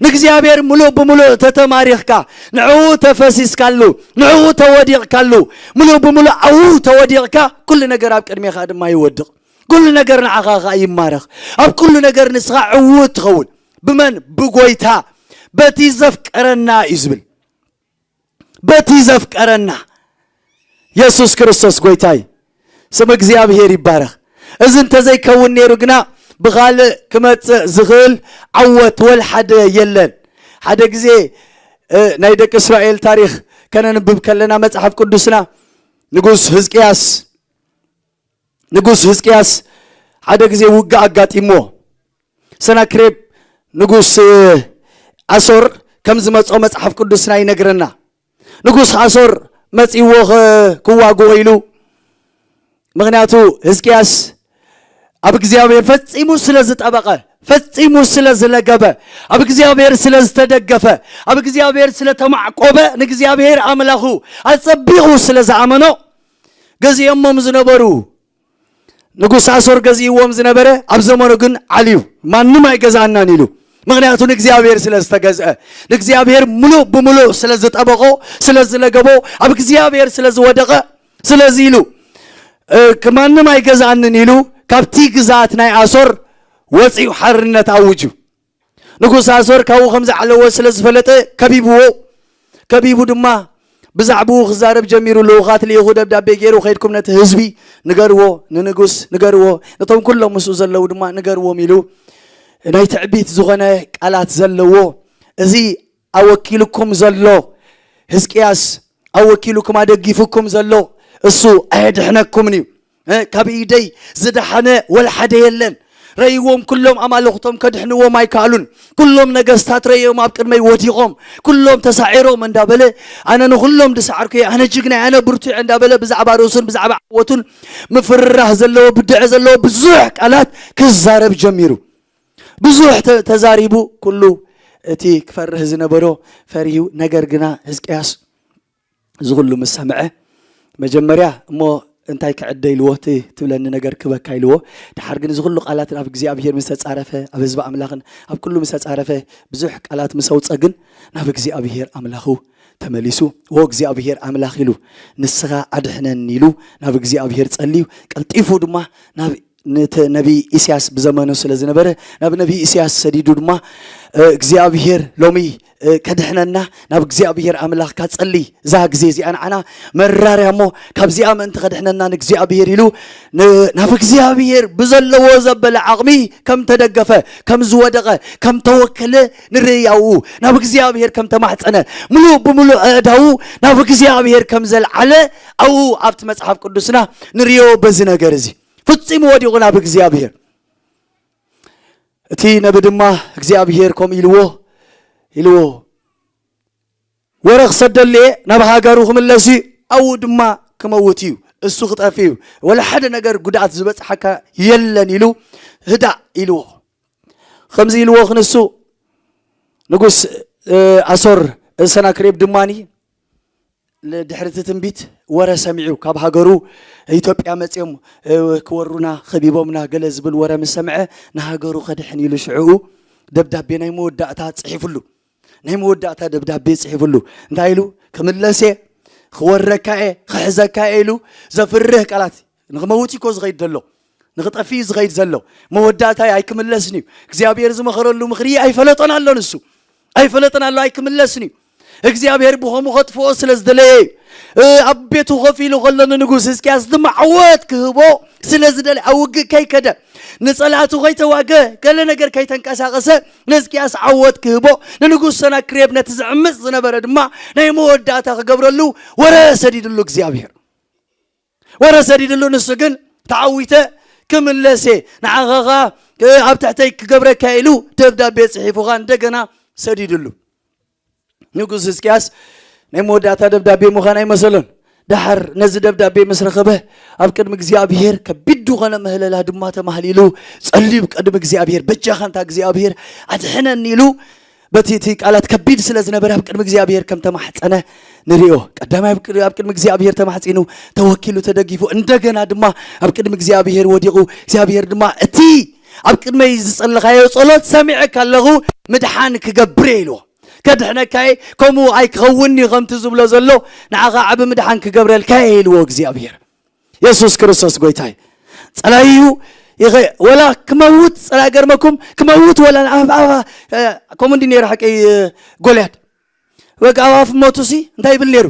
ንእግዚኣብሔር ምሉእ ብምሉእ ተተማሪኽካ ንዕኡ ተፈሲስካሉ ንዕኡ ተወዲቕካሉ ምሉእ ብምሉእ ኣብኡ ተወዲቕካ ኩሉ ነገር ኣብ ቅድሜኻ ድማ ይወድቕ። ኩሉ ነገር ንዓኻ ኸዓ ይማረኽ። ኣብ ኩሉ ነገር ንስኻ ዕዉት ትኸውን። ብመን? ብጎይታ። በቲ ዘፍቀረና እዩ ዝብል። በቲ ዘፍቀረና የሱስ ክርስቶስ ጎይታይ ስም እግዚኣብሔር ይባረኽ። እዚ እንተዘይከውን ነይሩ ግና ብኻልእ ክመጽእ ዝኽእል ዓወት ወል ሓደ የለን። ሓደ ግዜ ናይ ደቂ እስራኤል ታሪኽ ከነንብብ ከለና መጽሓፍ ቅዱስና ንጉስ ህዝቅያስ ንጉስ ህዝቅያስ ሓደ ግዜ ውግእ ኣጋጢሞ ሰናክሬብ ንጉስ ኣሶር ከም ዝመጾ መጽሓፍ ቅዱስና ይነግረና። ንጉስ ኣሶር መጺዎ ክዋግኦ ኢሉ ምክንያቱ ህዝቅያስ ኣብ እግዚኣብሔር ፈጺሙ ስለ ዝጠበቐ ፈጺሙ ስለ ዝለገበ ኣብ እግዚኣብሔር ስለ ዝተደገፈ ኣብ እግዚኣብሔር ስለ ተማዕቆበ ንእግዚኣብሔር ኣምላኹ ኣጸቢቑ ስለ ዝኣመኖ ገዚኦሞም ዝነበሩ ንጉስ ኣሶር ገዚእዎም ዝነበረ ኣብ ዘመኑ ግን ዓልዩ ማንም ኣይገዛእናን ኢሉ ምክንያቱ ንእግዚኣብሔር ስለ ዝተገዝአ ንእግዚኣብሔር ምሉእ ብምሉእ ስለ ዝጠበቆ ስለ ዝለገቦ ኣብ እግዚኣብሔር ስለ ዝወደቐ ስለዚ ኢሉ ማንም ኣይገዛእንን ኢሉ ካብቲ ግዛት ናይ ኣሶር ወፂኡ ሓርነት ኣውጁ ንጉስ ኣሶር ካብኡ ከም ዝዓለወ ስለ ዝፈለጠ ከቢብዎ ከቢቡ ድማ ብዛዕባኡ ክዛረብ ጀሚሩ ልኡኻት ልኢኹ ደብዳቤ ገይሩ ከይድኩም ነቲ ህዝቢ ንገርዎ ንንጉስ ንገርዎ ነቶም ኩሎም ምስኡ ዘለዉ ድማ ንገርዎም ኢሉ ናይ ትዕቢት ዝኾነ ቃላት ዘለዎ እዚ ኣወኪልኩም ዘሎ ህዝቅያስ ኣወኪልኩም ኣደጊፉኩም ዘሎ እሱ ኣየድሕነኩምን እዩ ካብ ኢደይ ዝደሓነ ወላ ሓደ የለን ረይዎም ኩሎም ኣማልኽቶም ከድሕንዎም ኣይከኣሉን ኩሎም ነገስታት ረዮም ኣብ ቅድመይ ወዲቖም ኩሎም ተሳዒሮም እንዳበለ ኣነ ንኩሎም ድሰዓርኩ ኣነ ጅግና ኣነ ብርቱዕ እንዳበለ ብዛዕባ ርእሱን ብዛዕባ ዓወቱን ምፍርራህ ዘለዎ ብድዐ ዘለዎ ብዙሕ ቃላት ክዛረብ ጀሚሩ ብዙሕ ተዛሪቡ ኩሉ እቲ ክፈርህ ዝነበሮ ፈሪሁ ነገር ግና ህዝቅያስ እዚ ኩሉ ምስ ሰምዐ መጀመርያ እሞ እንታይ ክዕደ ኢልዎ እቲ ትብለኒ ነገር ክበካ ኢልዎ ድሓር ግን እዚ ኩሉ ቃላት ናብ እግዚኣብሔር ምስ ተጻረፈ ኣብ ህዝቢ ኣምላኽን ኣብ ኩሉ ምስ ተጻረፈ ብዙሕ ቃላት ምስ ኣውፀ ግን ናብ እግዚኣብሔር ኣምላኹ ተመሊሱ ወ እግዚኣብሔር ኣምላኽ ኢሉ ንስኻ ኣድሕነኒ ኢሉ ናብ እግዚኣብሔር ጸልዩ ቀልጢፉ ድማ ናብ ነቲ ነቢይ ኢሳያስ ብዘመኑ ስለ ዝነበረ ናብ ነቢይ ኢሳያስ ሰዲዱ ድማ፣ እ፣ እግዚኣብሔር ሎሚ፣ እ፣ ከድሕነና ናብ እግዚኣብሔር ኣምላኽካ ጸሊ። እዛ ግዜ እዚኣ ንዓና መራርያ እሞ ካብዚኣ ምእንቲ ከድሕነና ንእግዚኣብሔር ኢሉ ን-፣ ናብ እግዚኣብሔር ብዘለዎ ዘበለ ዓቕሚ ከም ተደገፈ፣ ከም ዝወደቐ፣ ከም ተወከለ ንርኢ። ኣብኡ ናብ እግዚኣብሔር ከም ተማሕጸነ፣ ምሉእ ብምሉእ ኣእዳዉ ናብ እግዚኣብሔር ከም ዘልዓለ ኣብኡ ኣብቲ መጽሓፍ ቅዱስና ንርእዮ። በዚ ነገር እዚ ፍጺሙ ወዲቑ ናብ እግዚኣብሔር። እቲ ነቢ ድማ እግዚኣብሔር ከምኡ ኢልዎ፣ ኢልዎ፣ "ወረ ክሰደሉ እየ፣ ናብ ሃገሩ ክምለስ እዩ፣ ኣብኡ ድማ ክመውት እዩ፣ እሱ ክጠፍእ እዩ፣ ወላ ሓደ ነገር ጉድኣት ዝበጽሓካ የለን" ኢሉ፣ "ህዳእ" ኢልዎ። ከምዚ ኢልዎ ክንሱ ንጉስ፣ እ፣ ኣሶር፣ እ፣ ሰናክሬብ ድማኒ ል-፣ ድሕሪ እቲ ትንቢት ወረ ሰሚዑ፣ ካብ ሃገሩ ኢትዮጵያ መጺኦም፣ እ፣ ክወሩና፣ ከቢቦምና ገለ ዝብል ወረ ምስ ሰምዐ፣ ንሃገሩ ከድሕን ኢሉ ሽዕኡ ደብዳቤ ናይ መወዳእታ ጽሒፉሉ። ናይ መወዳእታ ደብዳቤ ጽሒፉሉ። እንታይ ኢሉ? "ክምለስ እየ፣ ክወረካ እየ፣ ክሕዘካ እየ" ኢሉ ዘፍርህ ቃላት። ንኽመውት እኮ ዝኸይድ ዘሎ፣ ንኽጠፍእ እዩ ዝኸይድ ዘሎ። መወዳእታይ ኣይክምለስን እዩ። እግዚኣብሔር ዝመኸረሉ ምኽሪ ኣይፈለጦን ኣሎ ንሱ። ኣይፈለጠን ኣሎ፣ ኣይክምለስን እዩ። እግዚኣብሔር ብኸምኡ ከጥፍኦ ስለ ዝደለየ እዩ። እ፣ ኣብ ቤቱ ኮፍ ኢሉ ከሎ ንንጉስ ህዝቅያስ ድማ ዓወት ክህቦ ስለ ዝደለየ፣ ኣብ ውግእ ከይከደ፣ ንጸላእቱ ከይተዋገ፣ ገለ ነገር ከይተንቀሳቐሰ፣ ንህዝቅያስ ዓወት ክህቦ፣ ንንጉስ ሰናክሬብ ነቲ ዝዕምጽ ዝነበረ ድማ ናይ መወዳእታ ክገብረሉ ወረ ሰዲድሉ እግዚኣብሔር። ወረ ሰዲድሉ፣ ንሱ ግን ተዓዊተ ክምለስ እየ፣ ንዓኻ ኸኣ ኣብ ትሕተይ ክገብረካ ኢሉ ደብዳቤ ጽሒፉኻ እንደገና ሰዲድሉ። ንጉስ ህዝቅያስ ናይ መወዳእታ ደብዳቤ ምዃን ኣይመሰሎን። ደሓር ነዚ ደብዳቤ ምስ ረኸበ ኣብ ቅድሚ እግዚኣብሔር ከቢድ ዝኾነ ምህለላ ድማ ተማህሊሉ ጸልዩ ቅድሚ እግዚኣብሔር፣ "በጃኻ እንታ እግዚኣብሔር ኣድሕነኒ" ኢሉ በቲ እቲ ቃላት ከቢድ ስለ ዝነበረ ኣብ ቅድሚ እግዚኣብሔር ከም ተማሕጸነ ንሪኦ። ቀዳማይ ኣብ ቅድ-፣ ኣብ ቅድሚ እግዚኣብሔር ተማሕጺኑ፣ ተወኪሉ፣ ተደጊፉ፣ እንደገና ድማ ኣብ ቅድሚ እግዚኣብሔር ወዲቑ፣ እግዚኣብሔር ድማ እቲ ኣብ ቅድመይ ዝጸለኻዮ ጸሎት ሰሚዐካ ኣለኹ፣ ምድሓን ክገብር እየ ኢልዎ። ከድሕነካ እየ፣ ከምኡ ኣይክኸውን እዩ ከምቲ ዝብሎ ዘሎ፣ ንዓኻ ዓቢ ምድሓን ክገብረልካ እየ ኢልዎ እግዚኣብሔር። የሱስ ክርስቶስ ጎይታ እዩ። ጸላኢ እዩ። ይኸ-፣ ወላ ክመውት፣ ጸላኢ ገርመኩም፣ ክመውት ወላ ኣብ፣ ኣብ፣ እ፣ ከምኡ እንዲ ነይሩ ሓቀይ፣ እ፣ ጎልያድ። በቃ ኣብ ኣፍ ሞቱሲ እንታይ ይብል ነይሩ?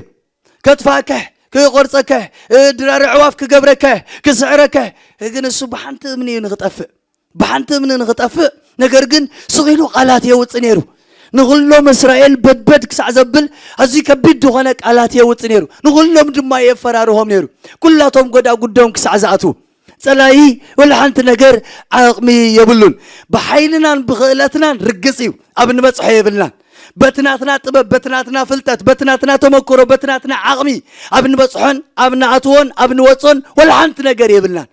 "ከጥፋእካ፣ ክቆርጸካ፣ እ፣ ድራሪ ኣዕዋፍ ክገብረካ፣ ክስዕረካ"። ግን እሱ ብሓንቲ እምኒ እዩ ንኽጠፍእ። ብሓንቲ እምኒ ንኽጠፍእ፣ ነገር ግን ስቕ ኢሉ ቃላት የውጽእ ነይሩ። ንኹሎም እስራኤል በድበድ ክሳዕ ዘብል ኣዝዩ ከቢድ ዝኾነ ቃላት የውጽእ ነይሩ። ንኹሎም ድማ የፈራርሆም ነይሩ። ኩላቶም ጎዳጉዶም ክሳዕ ዝኣትዉ። ጸላኢ ወላ ሓንቲ ነገር ዓቕሚ የብሉን። ብሓይልናን ብኽእለትናን ርግጽ እዩ። ኣብ እንበጽሖ የብልናን። በቲ ናትና ጥበብ፣ በቲ ናትና ፍልጠት፣ በቲ ናትና ተመክሮ፣ በቲ ናትና ዓቕሚ ኣብ እንበጽሖን ኣብ ንኣትዎን ኣብ ንወጾን ወላ ሓንቲ ነገር የብልናን።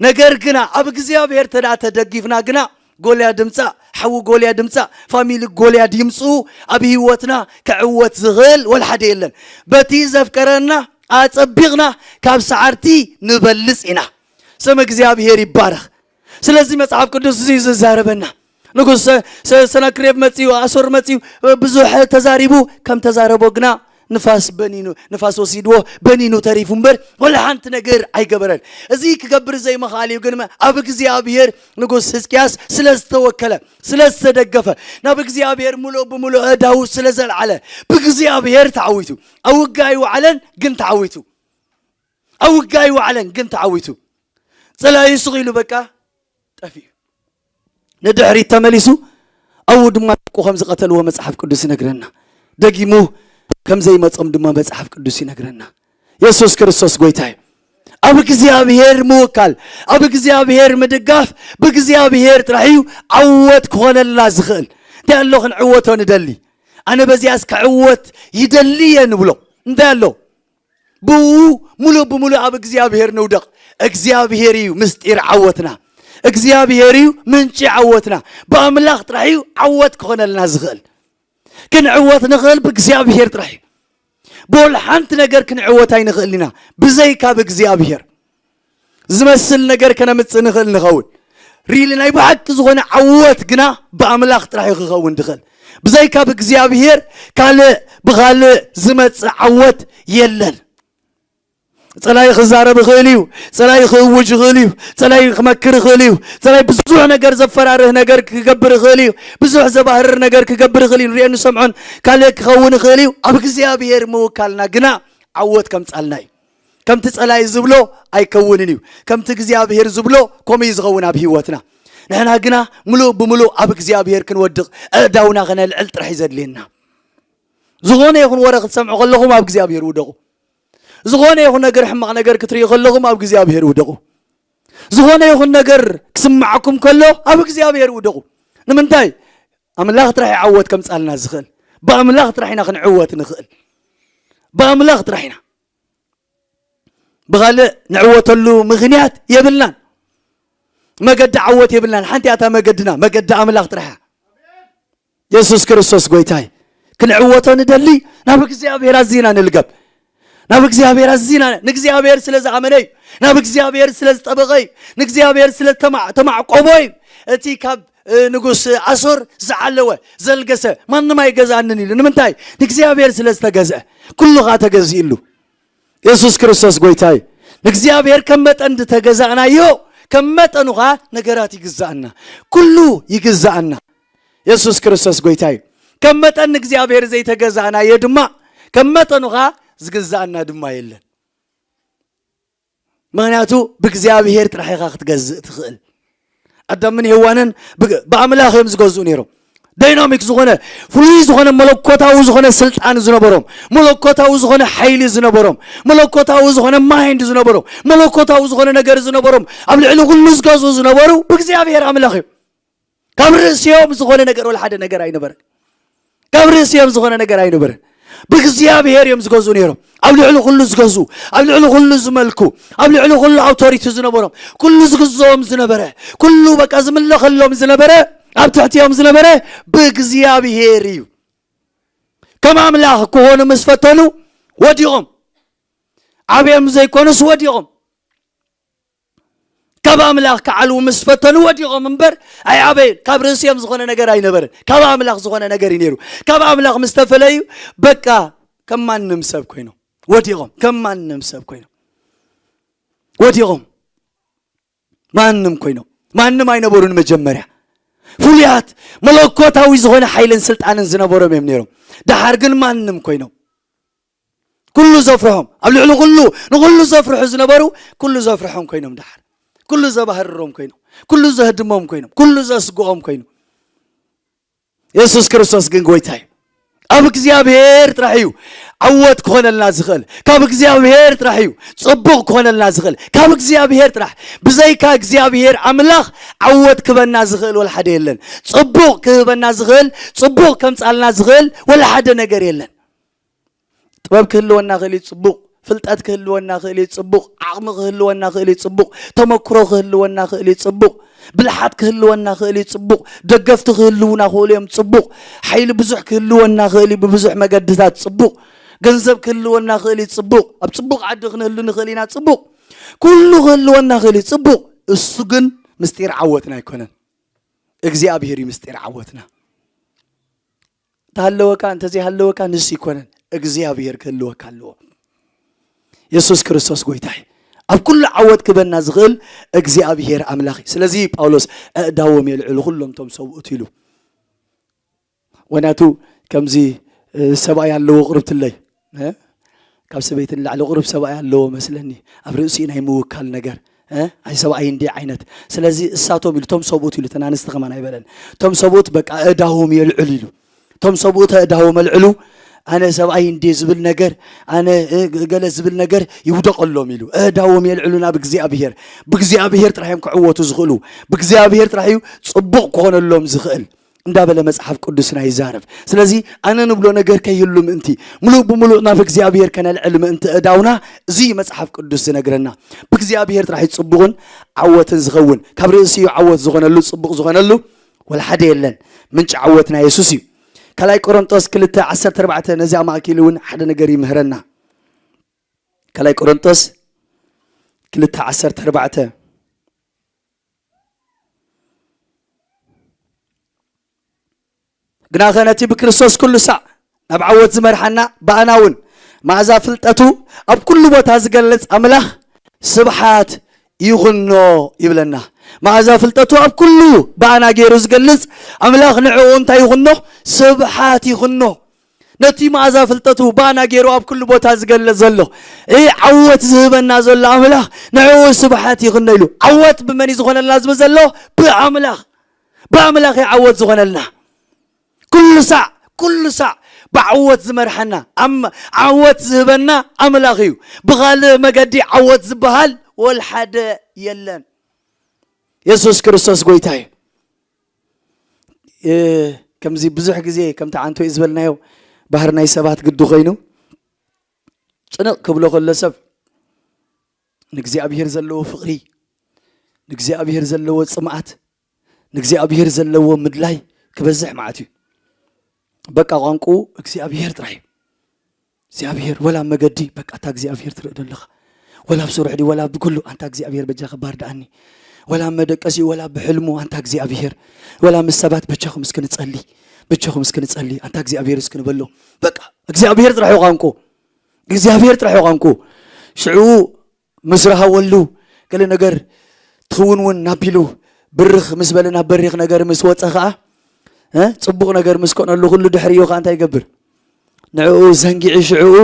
ነገር ግና ኣብ እግዚኣብሔር ተደኣ ተደጊፍና ግና፣ ጎልያድ ምጻእ፣ ሓዊ ጎልያድ ምጻእ፣ ፋሚሊ ጎልያድ ይምጽኡ፣ ኣብ ህይወትና ክዕወት ዝኽእል ወላ ሓደ የለን። በቲ ዘፍቀረና ኣጸቢቕና ካብ ሰዓርቲ ንበልጽ ኢና። ስም እግዚኣብሔር ይባረኽ። ስለዚ መጽሓፍ ቅዱስ እዚ እዩ ዝዛረበና። ንጉስ ሰ-፣ ሰ-፣ ሰናክሬብ መጺኡ፣ ኣሶር መጺኡ፣ ብዙሕ ተዛሪቡ፣ ከም ተዛረቦ ግና ንፋስ በኒኑ፣ ንፋስ ወሲድዎ፣ በኒኑ ተሪፉ እምበር፣ ወላ ሓንቲ ነገር ኣይገበረን። እዚ ክገብር ዘይምኽኣል እዩ፣ ግን ኣብ እግዚኣብሔር ንጉስ ህዝቅያስ ስለ ዝተወከለ፣ ስለ ዝተደገፈ፣ ናብ እግዚኣብሔር ምሉእ ብምሉእ ኣእዳዉ ስለ ዘልዓለ፣ ብእግዚኣብሔር ተዓዊቱ። ኣብ ውግእ ኣይወዓለን፣ ግን ተዓዊቱ። ኣብ ውግእ ኣይወዓለን፣ ግን ተዓዊቱ። ጸላኢ ስቕ ኢሉ በቃ ጠፊኡ። ንድሕሪት ተመሊሱ፣ ኣብኡ ድማ ደቁ ከም ዝቐተልዎ መጽሓፍ ቅዱስ ይነግረና። ደጊሙ ከም ዘይመጾም ድማ መጽሓፍ ቅዱስ ይነግረና። የሱስ ክርስቶስ ጎይታ እዩ። ኣብ እግዚኣብሔር ምውካል፣ ኣብ እግዚኣብሔር ምድጋፍ፣ ብእግዚኣብሔር ጥራሕ እዩ ዓወት ክኾነልና ዝኽእል። እንታይ ኣሎ ክንዕወቶ ንደሊ? ኣነ በዚኣስ ክዕወት ይደሊ እየ ንብሎ። እንታይ ኣሎ? ብኡ ሙሉእ ብሙሉእ ኣብ እግዚኣብሔር ንውደቕ። እግዚኣብሔር እዩ ምስጢር ዓወትና። እግዚኣብሔር እዩ ምንጪ ዓወትና። ብኣምላኽ ጥራሕ እዩ ዓወት ክኾነልና ዝኽእል። ክንዕወት ንኽእል ብእግዚኣብሔር ጥራሕ እዩ። ብወላ ሓንቲ ነገር ክንዕወት ኣይንኽእል ኢና ብዘይካ ብእግዚኣብሔር። ዝመስል ነገር ከነምጽእ ንኽእል ንኸውን። ሪሊ ናይ ብሓቂ ዝኾነ ዓወት ግና ብኣምላኽ ጥራሕ እዩ ክኸውን ድኽእል። ብዘይካ ብእግዚኣብሔር ካልእ፣ ብኻልእ ዝመጽእ ዓወት የለን። ጸላይ ክዛረብ ይኽእል እዩ። ጸላይ ክእውጅ ይኽእል እዩ። ጸላይ ክመክር ይኽእል እዩ። ጸላይ ብዙሕ ነገር ዘፈራርህ ነገር ክገብር ይኽእል እዩ። ብዙሕ ዘባህርር ነገር ክገብር ይኽእል እዩ። ንሪኦ ንሰምዖን ካልእ ክኸውን ይኽእል እዩ። ኣብ እግዚኣብሔር ምውካልና ግና ዓወት ከምጻልና እዩ። ከምቲ ጸላይ ዝብሎ ኣይከውንን እዩ። ከምቲ እግዚኣብሔር ዝብሎ ከምኡ እዩ ዝኸውን ኣብ ህይወትና። ንሕና ግና ምሉእ ብምሉእ ኣብ እግዚኣብሔር ክንወድቕ፣ ኣእዳውና ከነልዕል ጥራሕ እዩ ዘድልየና። ዝኾነ ይኹን ወረ ክትሰምዑ ከለኹም ኣብ እግዚኣብሔር ውደቑ። ዝኾነ ይኹን ነገር ሕማቕ ነገር ክትርእዩ ከለኹም ኣብ እግዚኣብሔር ውደቑ። ዝኾነ ይኹን ነገር ክስምዓኩም ከሎ ኣብ እግዚኣብሔር ውደቑ። ንምንታይ? ኣምላኽ ጥራሕ እዩ ዓወት ከምጻልና ዝኽእል። ብኣምላኽ ጥራሕ ኢና ክንዕወት ንኽእል። ብኣምላኽ ጥራሕ ኢና። ብኻልእ ንዕወተሉ ምኽንያት የብልናን። መገዲ ዓወት የብልናን። ሓንቲ እያ እታ መገድና፣ መገዲ ኣምላኽ ጥራሕ እያ። የሱስ ክርስቶስ ጎይታይ። ክንዕወቶ ንደሊ ናብ እግዚኣብሔር ኣዚና ንልገብ። ናብ እግዚኣብሔር ኣዚና፣ ንእግዚኣብሔር ስለ ዝኣመነ እዩ። ናብ እግዚኣብሔር ስለ ዝጠበቐ እዩ። ንእግዚኣብሔር ስለ ተማ-፣ ተማዕቆቦ እዩ። እቲ ካብ፣ እ፣ ንጉስ ኣሶር ዝዓለወ፣ ዘልገሰ፣ ማንም ኣይገዝኣንን ኢሉ። ንምንታይ? ንእግዚኣብሔር ስለ ዝተገዝአ። ኩሉ ኸኣ ተገዚእሉ። የሱስ ክርስቶስ ጎይታይ። ንእግዚኣብሔር ከም መጠን ዝተገዛእናዮ፣ ከም መጠኑ ኸኣ ነገራት ይግዛኣና። ኩሉ ይግዛኣና። የሱስ ክርስቶስ ጎይታይ። ከም መጠን ንእግዚኣብሔር ዘይተገዛእናዮ ድማ፣ ከም መጠኑ ኸኣ ዝግዛኣና ድማ የለን። ምኽንያቱ ብእግዚኣብሔር ጥራሕ ኢኻ ክትገዝእ ትኽእል። ኣዳምን ሄዋንን ብ-፣ ብኣምላኽ እዮም ዝገዝኡ ነይሮም። ዳይናሚክ ዝኾነ፣ ፍሉይ ዝኾነ፣ መለኮታዊ ዝኾነ ስልጣን ዝነበሮም፣ መለኮታዊ ዝኾነ ሓይሊ ዝነበሮም፣ መለኮታዊ ዝኾነ ማይንድ ዝነበሮም፣ መለኮታዊ ዝኾነ ነገር ዝነበሮም፣ ኣብ ልዕሊ ኩሉ ዝገዝኡ ዝነበሩ ብእግዚኣብሔር ኣምላኽ እዮም። ካብ ርእሲኦም ዝኾነ ነገር ወላ ሓደ ነገር ኣይነበረን። ካብ ርእሲኦም ዝኾነ ነገር ኣይነበረን። ብእግዚኣብሔር እዮም ዝገዝኡ ነይሮም። ኣብ ልዕሊ ኩሉ ዝገዝኡ፣ ኣብ ልዕሊ ኩሉ ዝመልኩ፣ ኣብ ልዕሊ ኩሉ ኣውቶሪቲ ዝነበሮም፣ ኩሉ ዝግዝኦም ዝነበረ፣ ኩሉ በቃ ዝምለኸሎም ዝነበረ፣ ኣብ ትሕቲኦም ዝነበረ ብእግዚኣብሔር እዩ። ከም ኣምላኽ ክኾኑ ምስ ፈተኑ ወዲቖም። ዓብዮም ዘይኮኑስ ወዲቖም። ካብ ኣምላኽ ክዓልዉ ምስ ፈተኑ ወዲቖም እምበር ኣይዓበዩን። ካብ ርእሲኦም ዝኾነ ነገር ኣይነበረን። ካብ ኣምላኽ ዝኾነ ነገር እዩ ነይሩ። ካብ ኣምላኽ ምስ ተፈለዩ በቃ ከም ማንም ሰብ ኮይኖም ወዲቖም። ከም ማንም ሰብ ኮይኖም ወዲቖም። ማንም ኮይኖም። ማንም ኣይነበሩን መጀመርያ። ፍሉያት መለኮታዊ ዝኾነ ሓይልን ስልጣንን ዝነበሮም እዮም ነይሮም። ደሓር ግን ማንም ኮይኖም። ኩሉ ዘፍርሖም፣ ኣብ ልዕሊ ኩሉ፣ ንኹሉ ዘፍርሑ ዝነበሩ፣ ኩሉ ዘፍርሖም ኮይኖም ደሓር። ኩሉ ዘባህርሮም ኮይኖም፣ ኩሉ ዘህድሞም ኮይኖም፣ ኩሉ ዘስግኦም ኮይኖም። የሱስ ክርስቶስ ግን ጎይታ እዩ። ኣብ እግዚኣብሔር ጥራሕ እዩ ዓወት ክኾነልና ዝኽእል። ካብ እግዚኣብሔር ጥራሕ እዩ ጽቡቕ ክኾነልና ዝኽእል። ካብ እግዚኣብሔር ጥራሕ። ብዘይካ እግዚኣብሔር ኣምላኽ ዓወት ክህበና ዝኽእል ወላ ሓደ የለን። ጽቡቕ ክህበና ዝኽእል፣ ጽቡቕ ከምጻልና ዝኽእል ወላ ሓደ ነገር የለን። ጥበብ ክህልወና ክእል እዩ ጽቡቕ፣ ፍልጠት ክህልወና ክእል እዩ ጽቡቕ፣ ዓቕሚ ክህልወና ክእል እዩ ጽቡቕ፣ ተመክሮ ክህልወና ክእል እዩ ጽቡቕ፣ ብልሓት ክህልወና ክእል እዩ ጽቡቕ፣ ደገፍቲ ክህልውና ክእሉ እዮም ጽቡቕ፣ ሓይሊ ብዙሕ ክህልወና ክእል እዩ ብብዙሕ መገድታት ጽቡቕ፣ ገንዘብ ክህልወና ክእል እዩ ጽቡቕ፣ ኣብ ጽቡቕ ዓዲ ክንህሉ ንኽእል ኢና ጽቡቕ፣ ኩሉ ክህልወና ክእል እዩ ጽቡቕ። እሱ ግን ምስጢር ዓወትና ኣይኮነን። እግዚኣብሔር እዩ ምስጢር ዓወትና። እንተሃለወካ እንተዘይሃለወካ ንሱ ይኮነን፣ እግዚኣብሔር ክህልወካ ኣለዎ። የሱስ ክርስቶስ ጎይታ እዩ። ኣብ ኩሉ ዓወት ክበና ዝኽእል እግዚኣብሔር ኣምላኽ እዩ። ስለዚ ጳውሎስ ኣእዳዎም የልዕሉ ኩሎም እቶም ሰብኡት ኢሉ። ወናቱ ከምዚ፣ እ፣ ሰብኣይ ኣለዎ ቁርብትለይ፣ እ? ካብ ሰበይቲ ንላዕሊ ቁሩብ ሰብኣይ ኣለዎ መስለኒ፣ ኣብ ርእሲኡ ናይ ምውካል ነገር፣ እ? ኣይ ሰብኣይ እንዲ ዓይነት። ስለዚ እሳቶም ኢሉ፣ እቶም ሰብኡት ኢሉ፣ እተን ኣንስቲ ከማን ኣይበለን። እቶም ሰብኡት በቃ እዳዎም የልዕሉ ኢሉ። እቶም ሰብኡት እዳዎም ኣልዕሉ፣ ኣነ ሰብኣይ እንዲ ዝብል ነገር፣ ኣነ፣ እ፣ ገለ ዝብል ነገር ይውደቐሎም ኢሉ። እዳዎም የልዕሉ ናብ እግዚኣብሔር። ብእግዚኣብሔር ጥራሕ እዮም ክዕወቱ ዝኽእሉ። ብእግዚኣብሔር ጥራሕ እዩ ጽቡቕ ክኾነሎም ዝኽእል። እንዳበለ መጽሓፍ ቅዱስና ይዛረብ። ስለዚ ኣነ ንብሎ ነገር ከይህሉ ምእንቲ፣ ምሉእ ብምሉእ ናብ እግዚኣብሔር ከነልዕል ምእንቲ እዳውና፣ እዚ መጽሓፍ ቅዱስ ዝነግረና። ብእግዚኣብሔር ጥራሕ እዩ ጽቡቕን ዓወትን ዝኸውን። ካብ ርእሲ እዩ ዓወት ዝኾነሉ፣ ጽቡቕ ዝኾነሉ ወላ ሓደ የለን። ምንጪ ዓወትና የሱስ እዩ። ካልኣይ ቆሮንጦስ ክልተ ዓሰርተ ኣርባዕተ ነዚ ኣማእኪሉ እውን ሓደ ነገር ይምህረና። ካልኣይ ቆሮንጦስ ክልተ ዓሰርተ ኣርባዕተ። ግናኸ ነቲ ብክርስቶስ ኩሉ ሳዕ ናብ ዓወት ዝመርሓና፣ ብኣና እውን መኣዛ ፍልጠቱ ኣብ ኩሉ ቦታ ዝገልጽ ኣምላኽ ስብሓት ይኹኖ ይብለና። መኣዛ ፍልጠቱ ኣብ ኩሉ ብኣና ገይሩ ዝገልጽ ኣምላኽ ንዕኡ እንታይ ይኹኖ? ስብሓት ይኹኖ። ነቲ መኣዛ ፍልጠቱ ብኣና ገይሩ ኣብ ኩሉ ቦታ ዝገልጽ ዘሎ፣ እ፣ ዓወት ዝህበና ዘሎ ኣምላኽ ንዕኡ ስብሓት ይኹኖ ኢሉ። ዓወት ብመን እዩ ዝኾነልና ዝብል ዘሎ? ብኣምላኽ። ብኣምላኽ እዩ ዓወት ዝኾነልና። ኩሉ ሳዕ፣ ኩሉ ሳዕ ብዓወት ዝመርሓና፣ ኣም-፣ ዓወት ዝህበና ኣምላኽ እዩ። ብኻልእ መገዲ ዓወት ዝበሃል ወልሓደ የለን። የሱስ ክርስቶስ ጎይታ እዩ። እ፣ ከምዚ ብዙሕ ግዜ ከምቲ ዓንቶ እዩ ዝበልናዮ፣ ባህሪ ናይ ሰባት ግዲ ኮይኑ፣ ጭንቕ ክብሎ ከሎ ሰብ ንእግዚኣብሔር ዘለዎ ፍቕሪ፣ ንእግዚኣብሔር ዘለዎ ጽምኣት፣ ንእግዚኣብሔር ዘለዎ ምድላይ ክበዝሕ መዓት እዩ። በቃ ቋንቋኡ እግዚኣብሔር ጥራይ እዩ። እግዚኣብሔር ወላ ኣብ መገዲ በቃ ኣንታ እግዚኣብሔር ትርኢ ዶ ኣለኻ? ወላ ኣብ ስራሕ ድዩ? ወላ ብኩሉ ኣንታ እግዚኣብሔር በጃኻ ባርድኣኒ። ወላ ኣብ መደቀሲኡ፣ ወላ ብሕልሙ ኣንታ እግዚኣብሔር። ወላ ምስ ሰባት በጃኹም እስኪ ንጸሊ፣ በጃኹም እስኪ ንጸሊ፣ ኣንታ እግዚኣብሔር እስኪ ንበሎ። በቃ እግዚኣብሔር ጥራሕ እዩ ቋንቋኡ። እግዚኣብሔር ጥራሕ እዩ ቋንቋኡ። ሽዑ ምስ ረሃወሉ ገለ ነገር ትኽውን እውን ናቢሉ ብርኽ ምስ በለ ናብ በሪኽ ነገር ምስ ወጸ ኸዓ፣ እ፣ ጽቡቕ ነገር ምስ ኮነሉ ኩሉ ድሕሪኡ ኸዓ እንታይ ይገብር? ንዕኡ ዘንጊዑ ሽዕኡ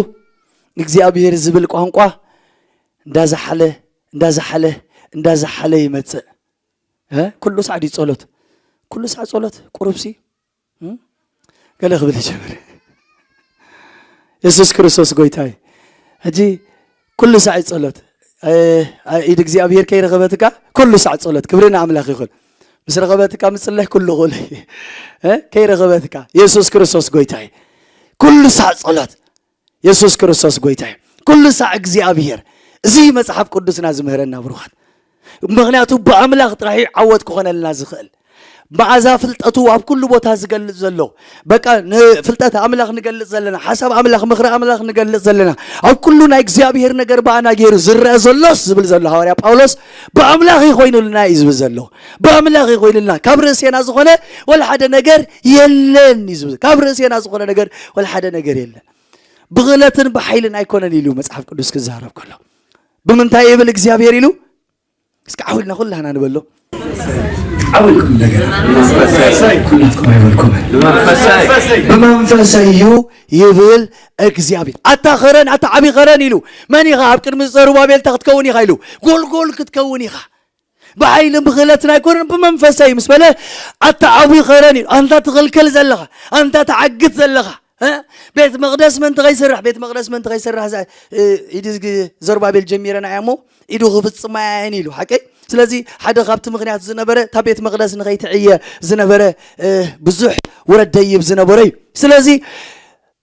እግዚኣብሔር ዝብል ቋንቋ እንዳዛሓለ፣ እንዳዛሓለ፣ እንዳዛሓለ ይመጽእ። እ፣ ኩሉ ሳዕ ድዩ ጸሎት? ኩሉ ሳዕ ጸሎት ቁሩብሲ፣ እ፣ ገለ ክብል ይጀምር። የሱስ ክርስቶስ ጎይታ እዩ። ሕጂ ኩሉ ሳዕ ጸሎት፣ እ፣ ኢድ እግዚኣብሔር ከይረኸበትካ ኩሉ ሳዕ ጸሎት። ክብሪ ንኣምላኽ ይኹን። ምስ ረኸበትካ ምጽለይ ኩሉ ቁል፣ እ፣ ከይረኸበትካ። የሱስ ክርስቶስ ጎይታ እዩ። ኩሉ ሳዕ ጸሎት። የሱስ ክርስቶስ ጎይታ እዩ። ኩሉ ሳዕ እግዚኣብሔር። እዚ መጽሓፍ ቅዱስና ዝምህረና ብሩኻት። ምኽንያቱ ብኣምላኽ ጥራሕ እዩ ዓወት ክኾነልና ዝኽእል። መኣዛ ፍልጠቱ ኣብ ኩሉ ቦታ ዝገልጽ ዘሎ፣ በቃ ንፍልጠት ኣምላኽ ንገልጽ ዘለና፣ ሓሳብ ኣምላኽ፣ ምኽሪ ኣምላኽ ንገልጽ ዘለና፣ ኣብ ኩሉ ናይ እግዚኣብሔር ነገር ብኣና ገይሩ ዝረአ ዘሎስ ዝብል ዘሎ ሃዋርያ ጳውሎስ፣ ብኣምላኽ እዩ ኮይኑልና እዩ ዝብል ዘሎ። ብኣምላኽ እዩ ኮይኑልና። ካብ ርእሴና ዝኾነ ወላ ሓደ ነገር የለን እዩ ዝብል። ካብ ርእሴና ዝኾነ ነገር ወላ ሓደ ነገር የለን። ብኽእለትን ብሓይልን ኣይኮነን ኢሉ መጽሓፍ ቅዱስ ክዛረብ ከሎ። ብምንታይ ይብል እግዚኣብሔር ኢሉ? እስኪ ዓው ኢልና ኩላህና ንበሎ። ዓው ኢልኩም ነገር። ኩላትኩም ኣይበልኩምን። ብመንፈሰይ እዩ ይብል እግዚኣብሔር። ኣታ ኸረን፣ ኣታ ዓቢ ኸረን ኢሉ። መን ኢኻ? ኣብ ቅድሚ ዘሩባቤል እንታይ ክትከውን ኢኻ ኢሉ? ጎልጎል ክትከውን ኢኻ። ብሓይልን ብኽእለትን ኣይኮነን፣ ብመንፈሰይ ምስ በለ፣ ኣታ ዓቢ ኸረን ኢሉ። ኣንታ ትኽልክል ዘለኻ፣ ኣንታ ትዓግት ዘለኻ፣ እ? ቤት መቕደስ ምእንቲ ከይስራሕ፣ ቤት መቕደስ ምእንቲ ከይስራሕ፣ እዛ፣ እ፣ ኢድ ግ-፣ ዘሩባቤል ጀሚረናያ እሞ፣ ኢዱ ክፍጽማ እየን ኢሉ፣ ሓቀይ? ስለዚ፣ ሓደ ካብቲ ምኽንያት ዝነበረ፣ እታ ቤት መቕደስ ንኸይትዕየ ዝነበረ፣ እ፣ ብዙሕ ውረድ ደይብ ዝነበረ እዩ። ስለዚ፣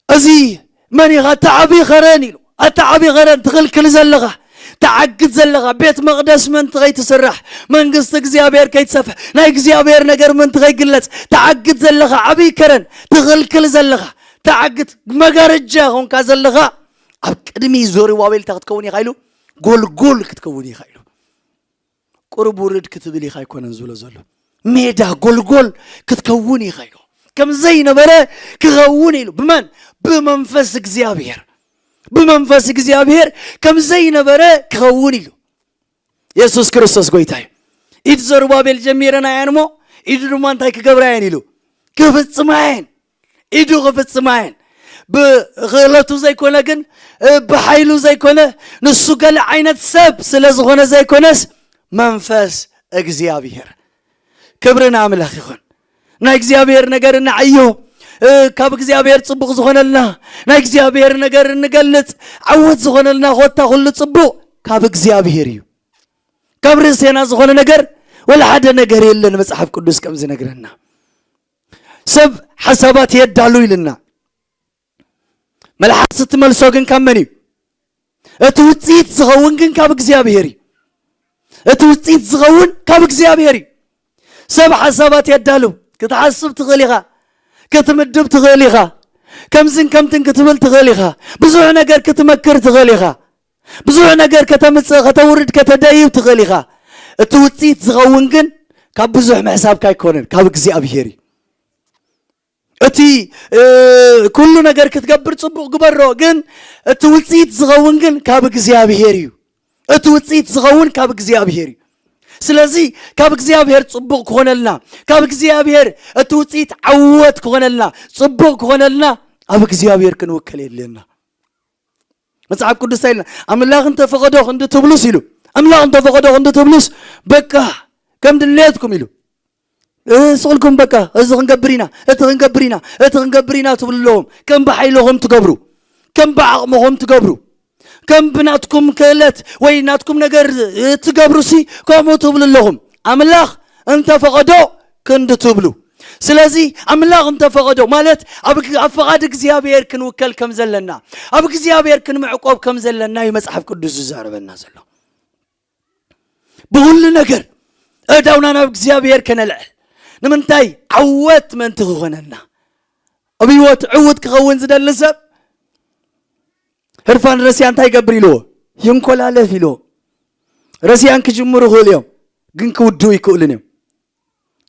እዚ መን ኢኻ? ኣታ ዓቢ ኸረን ኢሉ። ኣታ ዓቢ ኸረን፣ ትኽልክል ዘለኻ፣ ትዓግት ዘለኻ፣ ቤት መቕደስ ምእንቲ ከይትስራሕ፣ መንግስቲ እግዚኣብሔር ከይትሰፍሕ፣ ናይ እግዚኣብሔር ነገር ምእንቲ ከይግለጽ፣ ትዓግት ዘለኻ፣ ዓቢ ከረን፣ ትኽልክል ዘለኻ፣ ትዓግት መጋረጃ ኾንካ ዘለኻ፣ ኣብ ቅድሚ ዘሩባቤል እንታይ ክትከውን ኢኻ ኢሉ? ጎልጎል ክትከውን ኢኻ ኢሉ። ቁሩብ ውርድ ክትብል ኢኻ ኣይኮነን ዝብሎ ዘሎ። ሜዳ ጎልጎል ክትከውን ኢኻ ኢሉ። ከም ዘይነበረ ክኸውን ኢሉ። ብመን? ብመንፈስ እግዚኣብሔር። ብመንፈስ እግዚኣብሔር ከም ዘይነበረ ክኸውን ኢሉ። የሱስ ክርስቶስ ጎይታ እዩ። ኢድ ዘሩባቤል ጀሚረናየን እሞ፣ ኢዱ ድማ እንታይ ክገብራየን ኢሉ? ክፍጽማየን። ኢዱ ክፍጽማየን። ብኽእለቱ ዘይኮነ ግን፣ እ፣ ብሓይሉ ዘይኮነ፣ ንሱ ገለ ዓይነት ሰብ ስለ ዝኾነ ዘይኮነስ፣ መንፈስ እግዚኣብሔር። ክብሪ ንኣምላኽ ይኹን። ናይ እግዚኣብሔር ነገር እንዓዮ፣ እ፣ ካብ እግዚኣብሔር ጽቡቕ ዝኾነልና፣ ናይ እግዚኣብሔር ነገር እንገልጽ፣ ዓወት ዝኾነልና ኮታ ኩሉ ጽቡቕ ካብ እግዚኣብሔር እዩ። ካብ ርእሴና ዝኾነ ነገር ወላ ሓደ ነገር የለን፣ መጽሓፍ ቅዱስ ከም ዝነግረና። ሰብ ሓሳባት የዳሉ ኢልና፣ መልሓስ እትመልሶ ግን ካብ መን እዩ? እቲ ውጽኢት ዝኸውን ግን ካብ እግዚኣብሔር እዩ። እቲ ውጽኢት ዝኸውን ካብ እግዚኣብሔር እዩ። ሰብ ሓሳባት የዳሉ። ክትሓስብ ትኽእል ኢኻ። ክትምድብ ትኽእል ኢኻ። ከምዝን ከምትን ክትብል ትኽእል ኢኻ። ብዙሕ ነገር ክትመክር ትኽእል ኢኻ። ብዙሕ ነገር ከተምጽእ፣ ከተውርድ፣ ከተደይብ ትኽእል ኢኻ። እቲ ውጽኢት ዝኸውን ግን ካብ ብዙሕ ምሕሳብካ ኣይኮነን፣ ካብ እግዚኣብሔር እዩ። እቲ ኩሉ ነገር ክትገብር ጽቡቕ ግበሮ፣ ግን እቲ ውፅኢት ዝኸውን ግን ካብ እግዚኣብሄር እዩ። እቲ ውፅኢት ዝኸውን ካብ እግዚኣብሄር እዩ። ስለዚ ካብ እግዚኣብሄር ጽቡቕ ክኾነልና፣ ካብ እግዚኣብሄር እቲ ውፅኢት ዓወት ክኾነልና፣ ጽቡቕ ክኾነልና፣ ኣብ እግዚኣብሄር ክንውከል የድልየና። መጽሓፍ ቅዱስ እንታይ ኢልና? ኣምላኽ እንተፈቐዶ ክንዲ ትብሉስ ኢሉ፣ ኣምላኽ እንተፈቐዶ ክንዲ ትብሉስ፣ በቃ ከም ድሌትኩም ኢሉ፣ ስቕልኩም በቃ እዚ ክንገብር ኢና፣ እቲ ክንገብር ኢና፣ እቲ ክንገብር ኢና ትብሉ ኣለኹም። ከም ብሓይልኹም ትገብሩ፣ ከም ብዓቕምኹም ትገብሩ፣ ከም ብናትኩም ክእለት ወይ ናትኩም ነገር ትገብሩ ሲ ከምኡ ትብሉ ኣለኹም። ኣምላኽ እንተፈቐዶ ክንዲ ትብሉ። ስለዚ ኣምላኽ እንተፈቐዶ ማለት ኣብ ኣብ ፍቓድ እግዚኣብሔር ክንውከል ከም ዘለና፣ ኣብ እግዚኣብሔር ክንምዕቆብ ከም ዘለና እዩ መጽሓፍ ቅዱስ ዝዛረበና ዘሎ። ብኹሉ ነገር ኣእዳውና ናብ እግዚኣብሔር ከነልዕል። ንምንታይ? ዓወት ምእንቲ ክኾነና። ኣብ ህይወት ዕውት ክኸውን ዝደሊ ሰብ ህርፋን ረስያ እንታይ ይገብር ኢልዎ? ይንኮላለፍ ኢልዎ። ረስያን ክጅምሩ ይኽእሉ እዮም፣ ግን ክውድኡ ይክእሉን እዮም።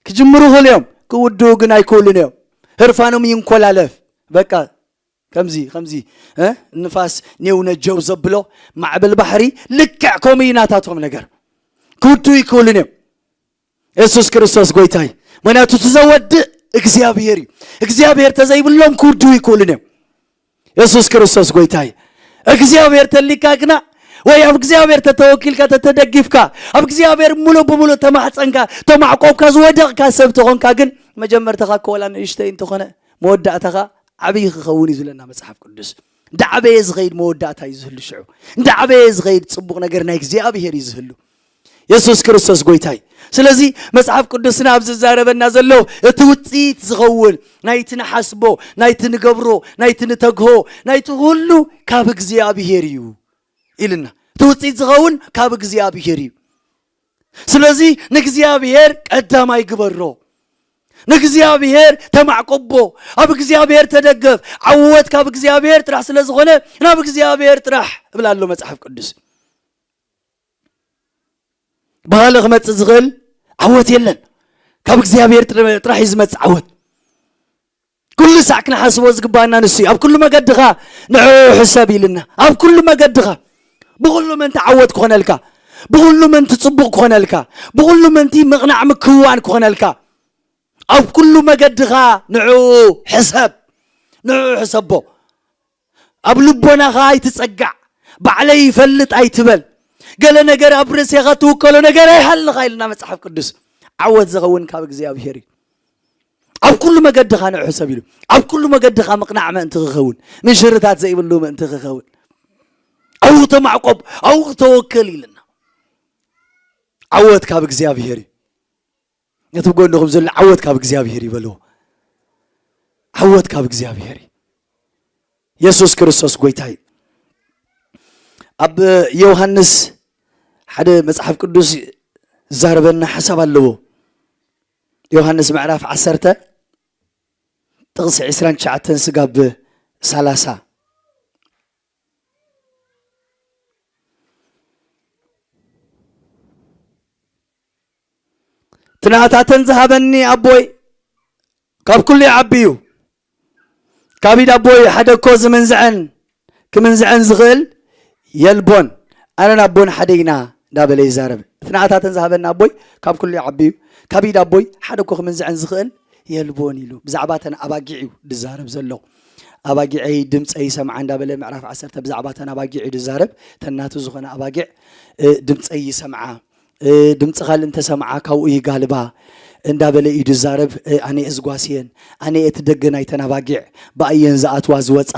ክጅምሩ ይኽእሉ እዮም፣ ክውድኡ ግን ኣይክእሉን እዮም። ህርፋኖም ይንኮላለፍ። በቃ ከምዚ ከምዚ እ ንፋስ ኔው ነጀው ዘብሎ ማዕበል ባሕሪ ልክዕ ከምኡ እዩ ናታቶም ነገር። ክውድኡ ይክእሉን እዮም። የሱስ ክርስቶስ ጎይታይ። ምክንያቱ እቲ ዘወድእ እግዚኣብሔር እዩ። እግዚኣብሔር ተዘይብሎም ክውድኡ ይክእሉን እዮም። የሱስ ክርስቶስ ጎይታይ። እግዚኣብሔር ተሊካ ግና ወይ ኣብ እግዚኣብሔር ተተወኪልካ ተተደጊፍካ ኣብ እግዚኣብሔር ሙሉእ ብሙሉእ ተማሕፀንካ ተማዕቆብካ ዝወደቕካ ሰብ ተኾንካ ግን መጀመርታኻ ከወላ ንእሽተይ እንተኾነ መወዳእታኻ ዓብዪ ክኸውን እዩ ዝብለና መጽሓፍ ቅዱስ። እንዳዓበየ ዝኸይድ መወዳእታ እዩ ዝህሉ። ሽዑ እንዳዓበየ ዝኸይድ ጽቡቕ ነገር ናይ እግዚኣብሔር እዩ ዝህሉ። የሱስ ክርስቶስ ጎይታይ። ስለዚ መጽሓፍ ቅዱስና ኣብ ዝዛረበና ዘሎ እቲ ውጽኢት ዝኸውን ናይቲ ንሓስቦ፣ ናይቲ ንገብሮ፣ ናይቲ ንተግሆ፣ ናይቲ ኩሉ ካብ እግዚኣብሔር እዩ ኢልና። እቲ ውጽኢት ዝኸውን ካብ እግዚኣብሔር እዩ። ስለዚ ንእግዚኣብሔር ቀዳማይ ግበሮ፣ ንእግዚኣብሔር ተማዕቆቦ፣ ኣብ እግዚኣብሔር ተደገፍ። ዓወት ካብ እግዚኣብሔር ጥራሕ ስለ ዝኾነ ናብ እግዚኣብሔር ጥራሕ እብል ኣሎ መጽሓፍ ቅዱስ። ብኻልእ ክመጽእ ዝኽእል ዓወት የለን። ካብ እግዚኣብሔር ጥረ- ጥራሕ እዩ ዝመጽእ ዓወት። ኩሉ ሳዕ ክንሓስቦ ዝግባና ንሱ እዩ። ኣብ ኩሉ መገድኻ ንዕኡ ሕሰብ ኢልና። ኣብ ኩሉ መገድኻ ብኹሉ ምእንቲ ዓወት ክኾነልካ፣ ብኹሉ ምእንቲ ጽቡቕ ክኾነልካ፣ ብኹሉ ምእንቲ ምቕናዕ ምክዋን ክኾነልካ ኣብ ኩሉ መገድኻ ንዕኡ ሕሰብ፣ ንዕኡ ሕሰቦ። ኣብ ልቦናኻ ኣይትጸጋዕ፣ ባዕለይ ይፈልጥ ኣይትበል፣ ገለ ነገር ኣብ ርእሴኻ ትውከሎ ነገር ኣይሃልኻ ኢልና መጽሓፍ ቅዱስ። ዓወት ዝኸውን ካብ እግዚኣብሔር እዩ። ኣብ ኩሉ መገድኻ ንዕኡ ሰብ ኢሉ ኣብ ኩሉ መገድኻ ምቕናዕ ምእንቲ ክኸውን፣ ምሽርታት ዘይብሉ ምእንቲ ክኸውን፣ ኣብኡ ተማዕቆብ፣ ኣብኡ ተወከል ኢልና። ዓወት ካብ እግዚኣብሔር እዩ። ነቲ ብጎንኹም ዘሎ ዓወት ካብ እግዚኣብሔር ይበልዎ። ዓወት ካብ እግዚኣብሔር እዩ። የሱስ ክርስቶስ ጎይታ እዩ። ኣብ ዮሃንስ ሓደ መጽሓፍ ቅዱስ ዝዛረበና ሓሳብ ኣለዎ። ዮሃንስ ምዕራፍ ዓሰርተ ጥቕሲ ዕስራን ትሽዓተን ስጋብ ሰላሳ። እቲ ናታተን ዝሃበኒ ኣቦይ ካብ ኩሉ ይዓቢ እዩ። ካብ ኢድ ኣቦይ ሓደ እኮ ዝምንዝዐን ክምንዝዐን ዝኽእል የልቦን። ኣነን ኣቦን ሓደ ኢና እንዳበለ ይዛረብ። እቲ ናታተን ዝሃበኒ ኣቦይ ካብ ኩሉ ይዓቢ እዩ። ካብ ኢድ ኣቦይ ሓደ እኮ ክምንዝዐን ዝኽእል የልቦን ኢሉ ብዛዕባ ተን ኣባጊዕ እዩ ዝዛረብ ዘሎ። ኣባጊዐይ ድምፀይ ይሰምዓ እንዳበለ ምዕራፍ ዓሰርተ ብዛዕባ ተን ኣባጊዕ እዩ ዝዛረብ። ተን ናቱ ዝኾነ ኣባጊዕ እ፣ ድምፀይ ይሰምዓ እ፣ ድምፂ ካልእ እንተሰምዓ ካብኡ ይጋልባ እንዳበለ እዩ ዝዛረብ። እ፣ ኣነ እየ ዝጓስየን፣ ኣነ እየ እቲ ደገ ናይተን ኣባጊዕ፣ ብኣየን ዝኣትዋ ዝወፃ፣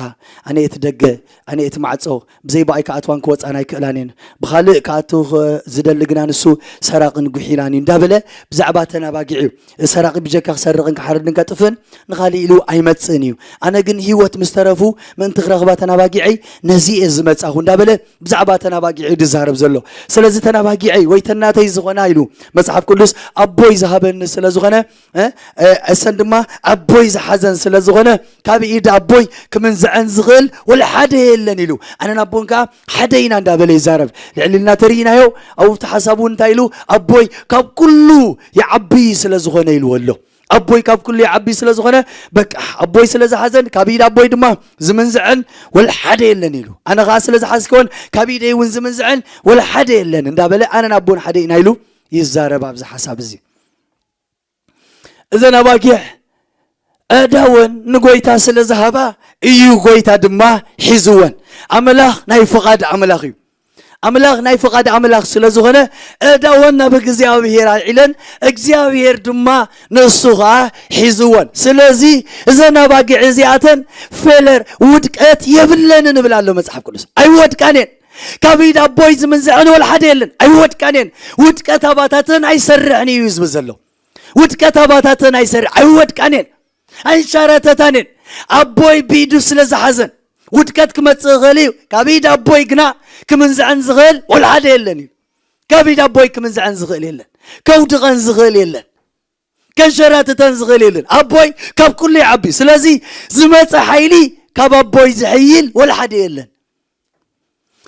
ኣነ እየ እቲ ደገ፣ ኣነ እየ እቲ ማዕፆ፣ ብዘይ ብኣይ ክኣትዋን ክወፃን ኣይክእላን እየን። ብኻልእ ክኣቱ ኸ-፣ ዝደሊ ግና ንሱ ሰራቕን ጉሒላን እዩ እንዳበለ ብዛዕባ ተን ኣባጊዕ እዩ። ሰራቒ ብጀካ ክሰርቕን ክሓርድን ከጥፍእን ንኻልእ ኢሉ ኣይመጽእን እዩ። ኣነ ግን ህይወት ምስ ተረፉ ምእንቲ ክረኽባ ተን ኣባጊዐይ ነዚ እየ ዝመጻኹ እንዳበለ ብዛዕባ ተን ኣባጊዐይ ድዛረብ ዘሎ። ስለዚ ተን ኣባጊዐይ ወይ ተን ናተይ ዝኾና ኢሉ መጽሓፍ ቅዱስ ኣቦይ ዝሃበኒ ስለ ዝኾነ፣ እ፣ እ፣ እሰን ድማ ኣቦይ ዝሓዘን ስለ ዝኾነ ካብ ኢድ ኣቦይ ክምንዝዐን ዝኽእል ወላ ሓደ የለን ኢሉ። ኣነን ኣቦን ከኣ ሓደ ኢና እንዳበለ ይዛረብ። ልዕሊ ኢልና ተሪኢናዮ፣ ኣብቲ ሓሳቡ እንታይ ኢሉ? ኣቦይ ካብ ኩሉ ይዓቢ ስለ ዝኾነ ኢልዎ ኣሎ። ኣቦይ ካብ ኩሉ ይዓቢ ስለ ዝኾነ፣ በቃ ኣቦይ ስለ ዝሓዘን ካብ ኢድ ኣቦይ ድማ ዝምንዝዐን ወላ ሓደ የለን ኢሉ። ኣነ ኸዓ ስለ ዝሓዝከወን ካብ ኢደይ እውን ዝምንዝዐን ወላ ሓደ የለን እንዳበለ ኣነን ኣቦን ሓደ ኢና ኢሉ ይዛረብ ኣብዚ ሓሳብ እዚ። እዘን ኣባጊዕ ኣእዳወን ንጎይታ ስለ ዝሃባ እዩ ጎይታ ድማ ሒዝወን። ኣምላኽ ናይ ፍቓድ ኣምላኽ እዩ። ኣምላኽ ናይ ፍቓድ ኣምላኽ ስለ ዝኾነ ኣእዳወን ናብ እግዚኣብሔር ኣልዒለን፣ እግዚኣብሔር ድማ ንሱ ኸዓ ሒዝወን። ስለዚ እዘን ኣባጊዕ እዚኣተን ፌለር ውድቀት የብለንን እብል ኣሎ መጽሓፍ ቅዱስ። ኣይወድቃን እየን። ካብ ኢድ ኣቦይ ዝምንዝዐን ወላ ሓደ የለን። ኣይወድቃን እየን። ውድቀት ኣባታተን ኣይሰርሕን እዩ ዝብል ዘሎ። ውድቀት ኣባታተን ኣይሰርሕ ኣይወድቃን እየን። ኣይንሸራተታን እየን። ኣቦይ ብኢዱ ስለ ዝሓዘን ውድቀት ክመጽእ ይኽእል እዩ። ካብ ኢድ ኣቦይ ግና ክምንዝዐን ዝኽእል ወላ ሓደ የለን እዩ። ካብ ኢድ ኣቦይ ክምንዝዐን ዝኽእል የለን። ከውድቐን ዝኽእል የለን። ከንሸራትተን ዝኽእል የለን። ኣቦይ ካብ ኩሉ ይዓቢ። ስለዚ ዝመጸ ሓይሊ ካብ ኣቦይ ዝሕይል ወላ ሓደ የለን።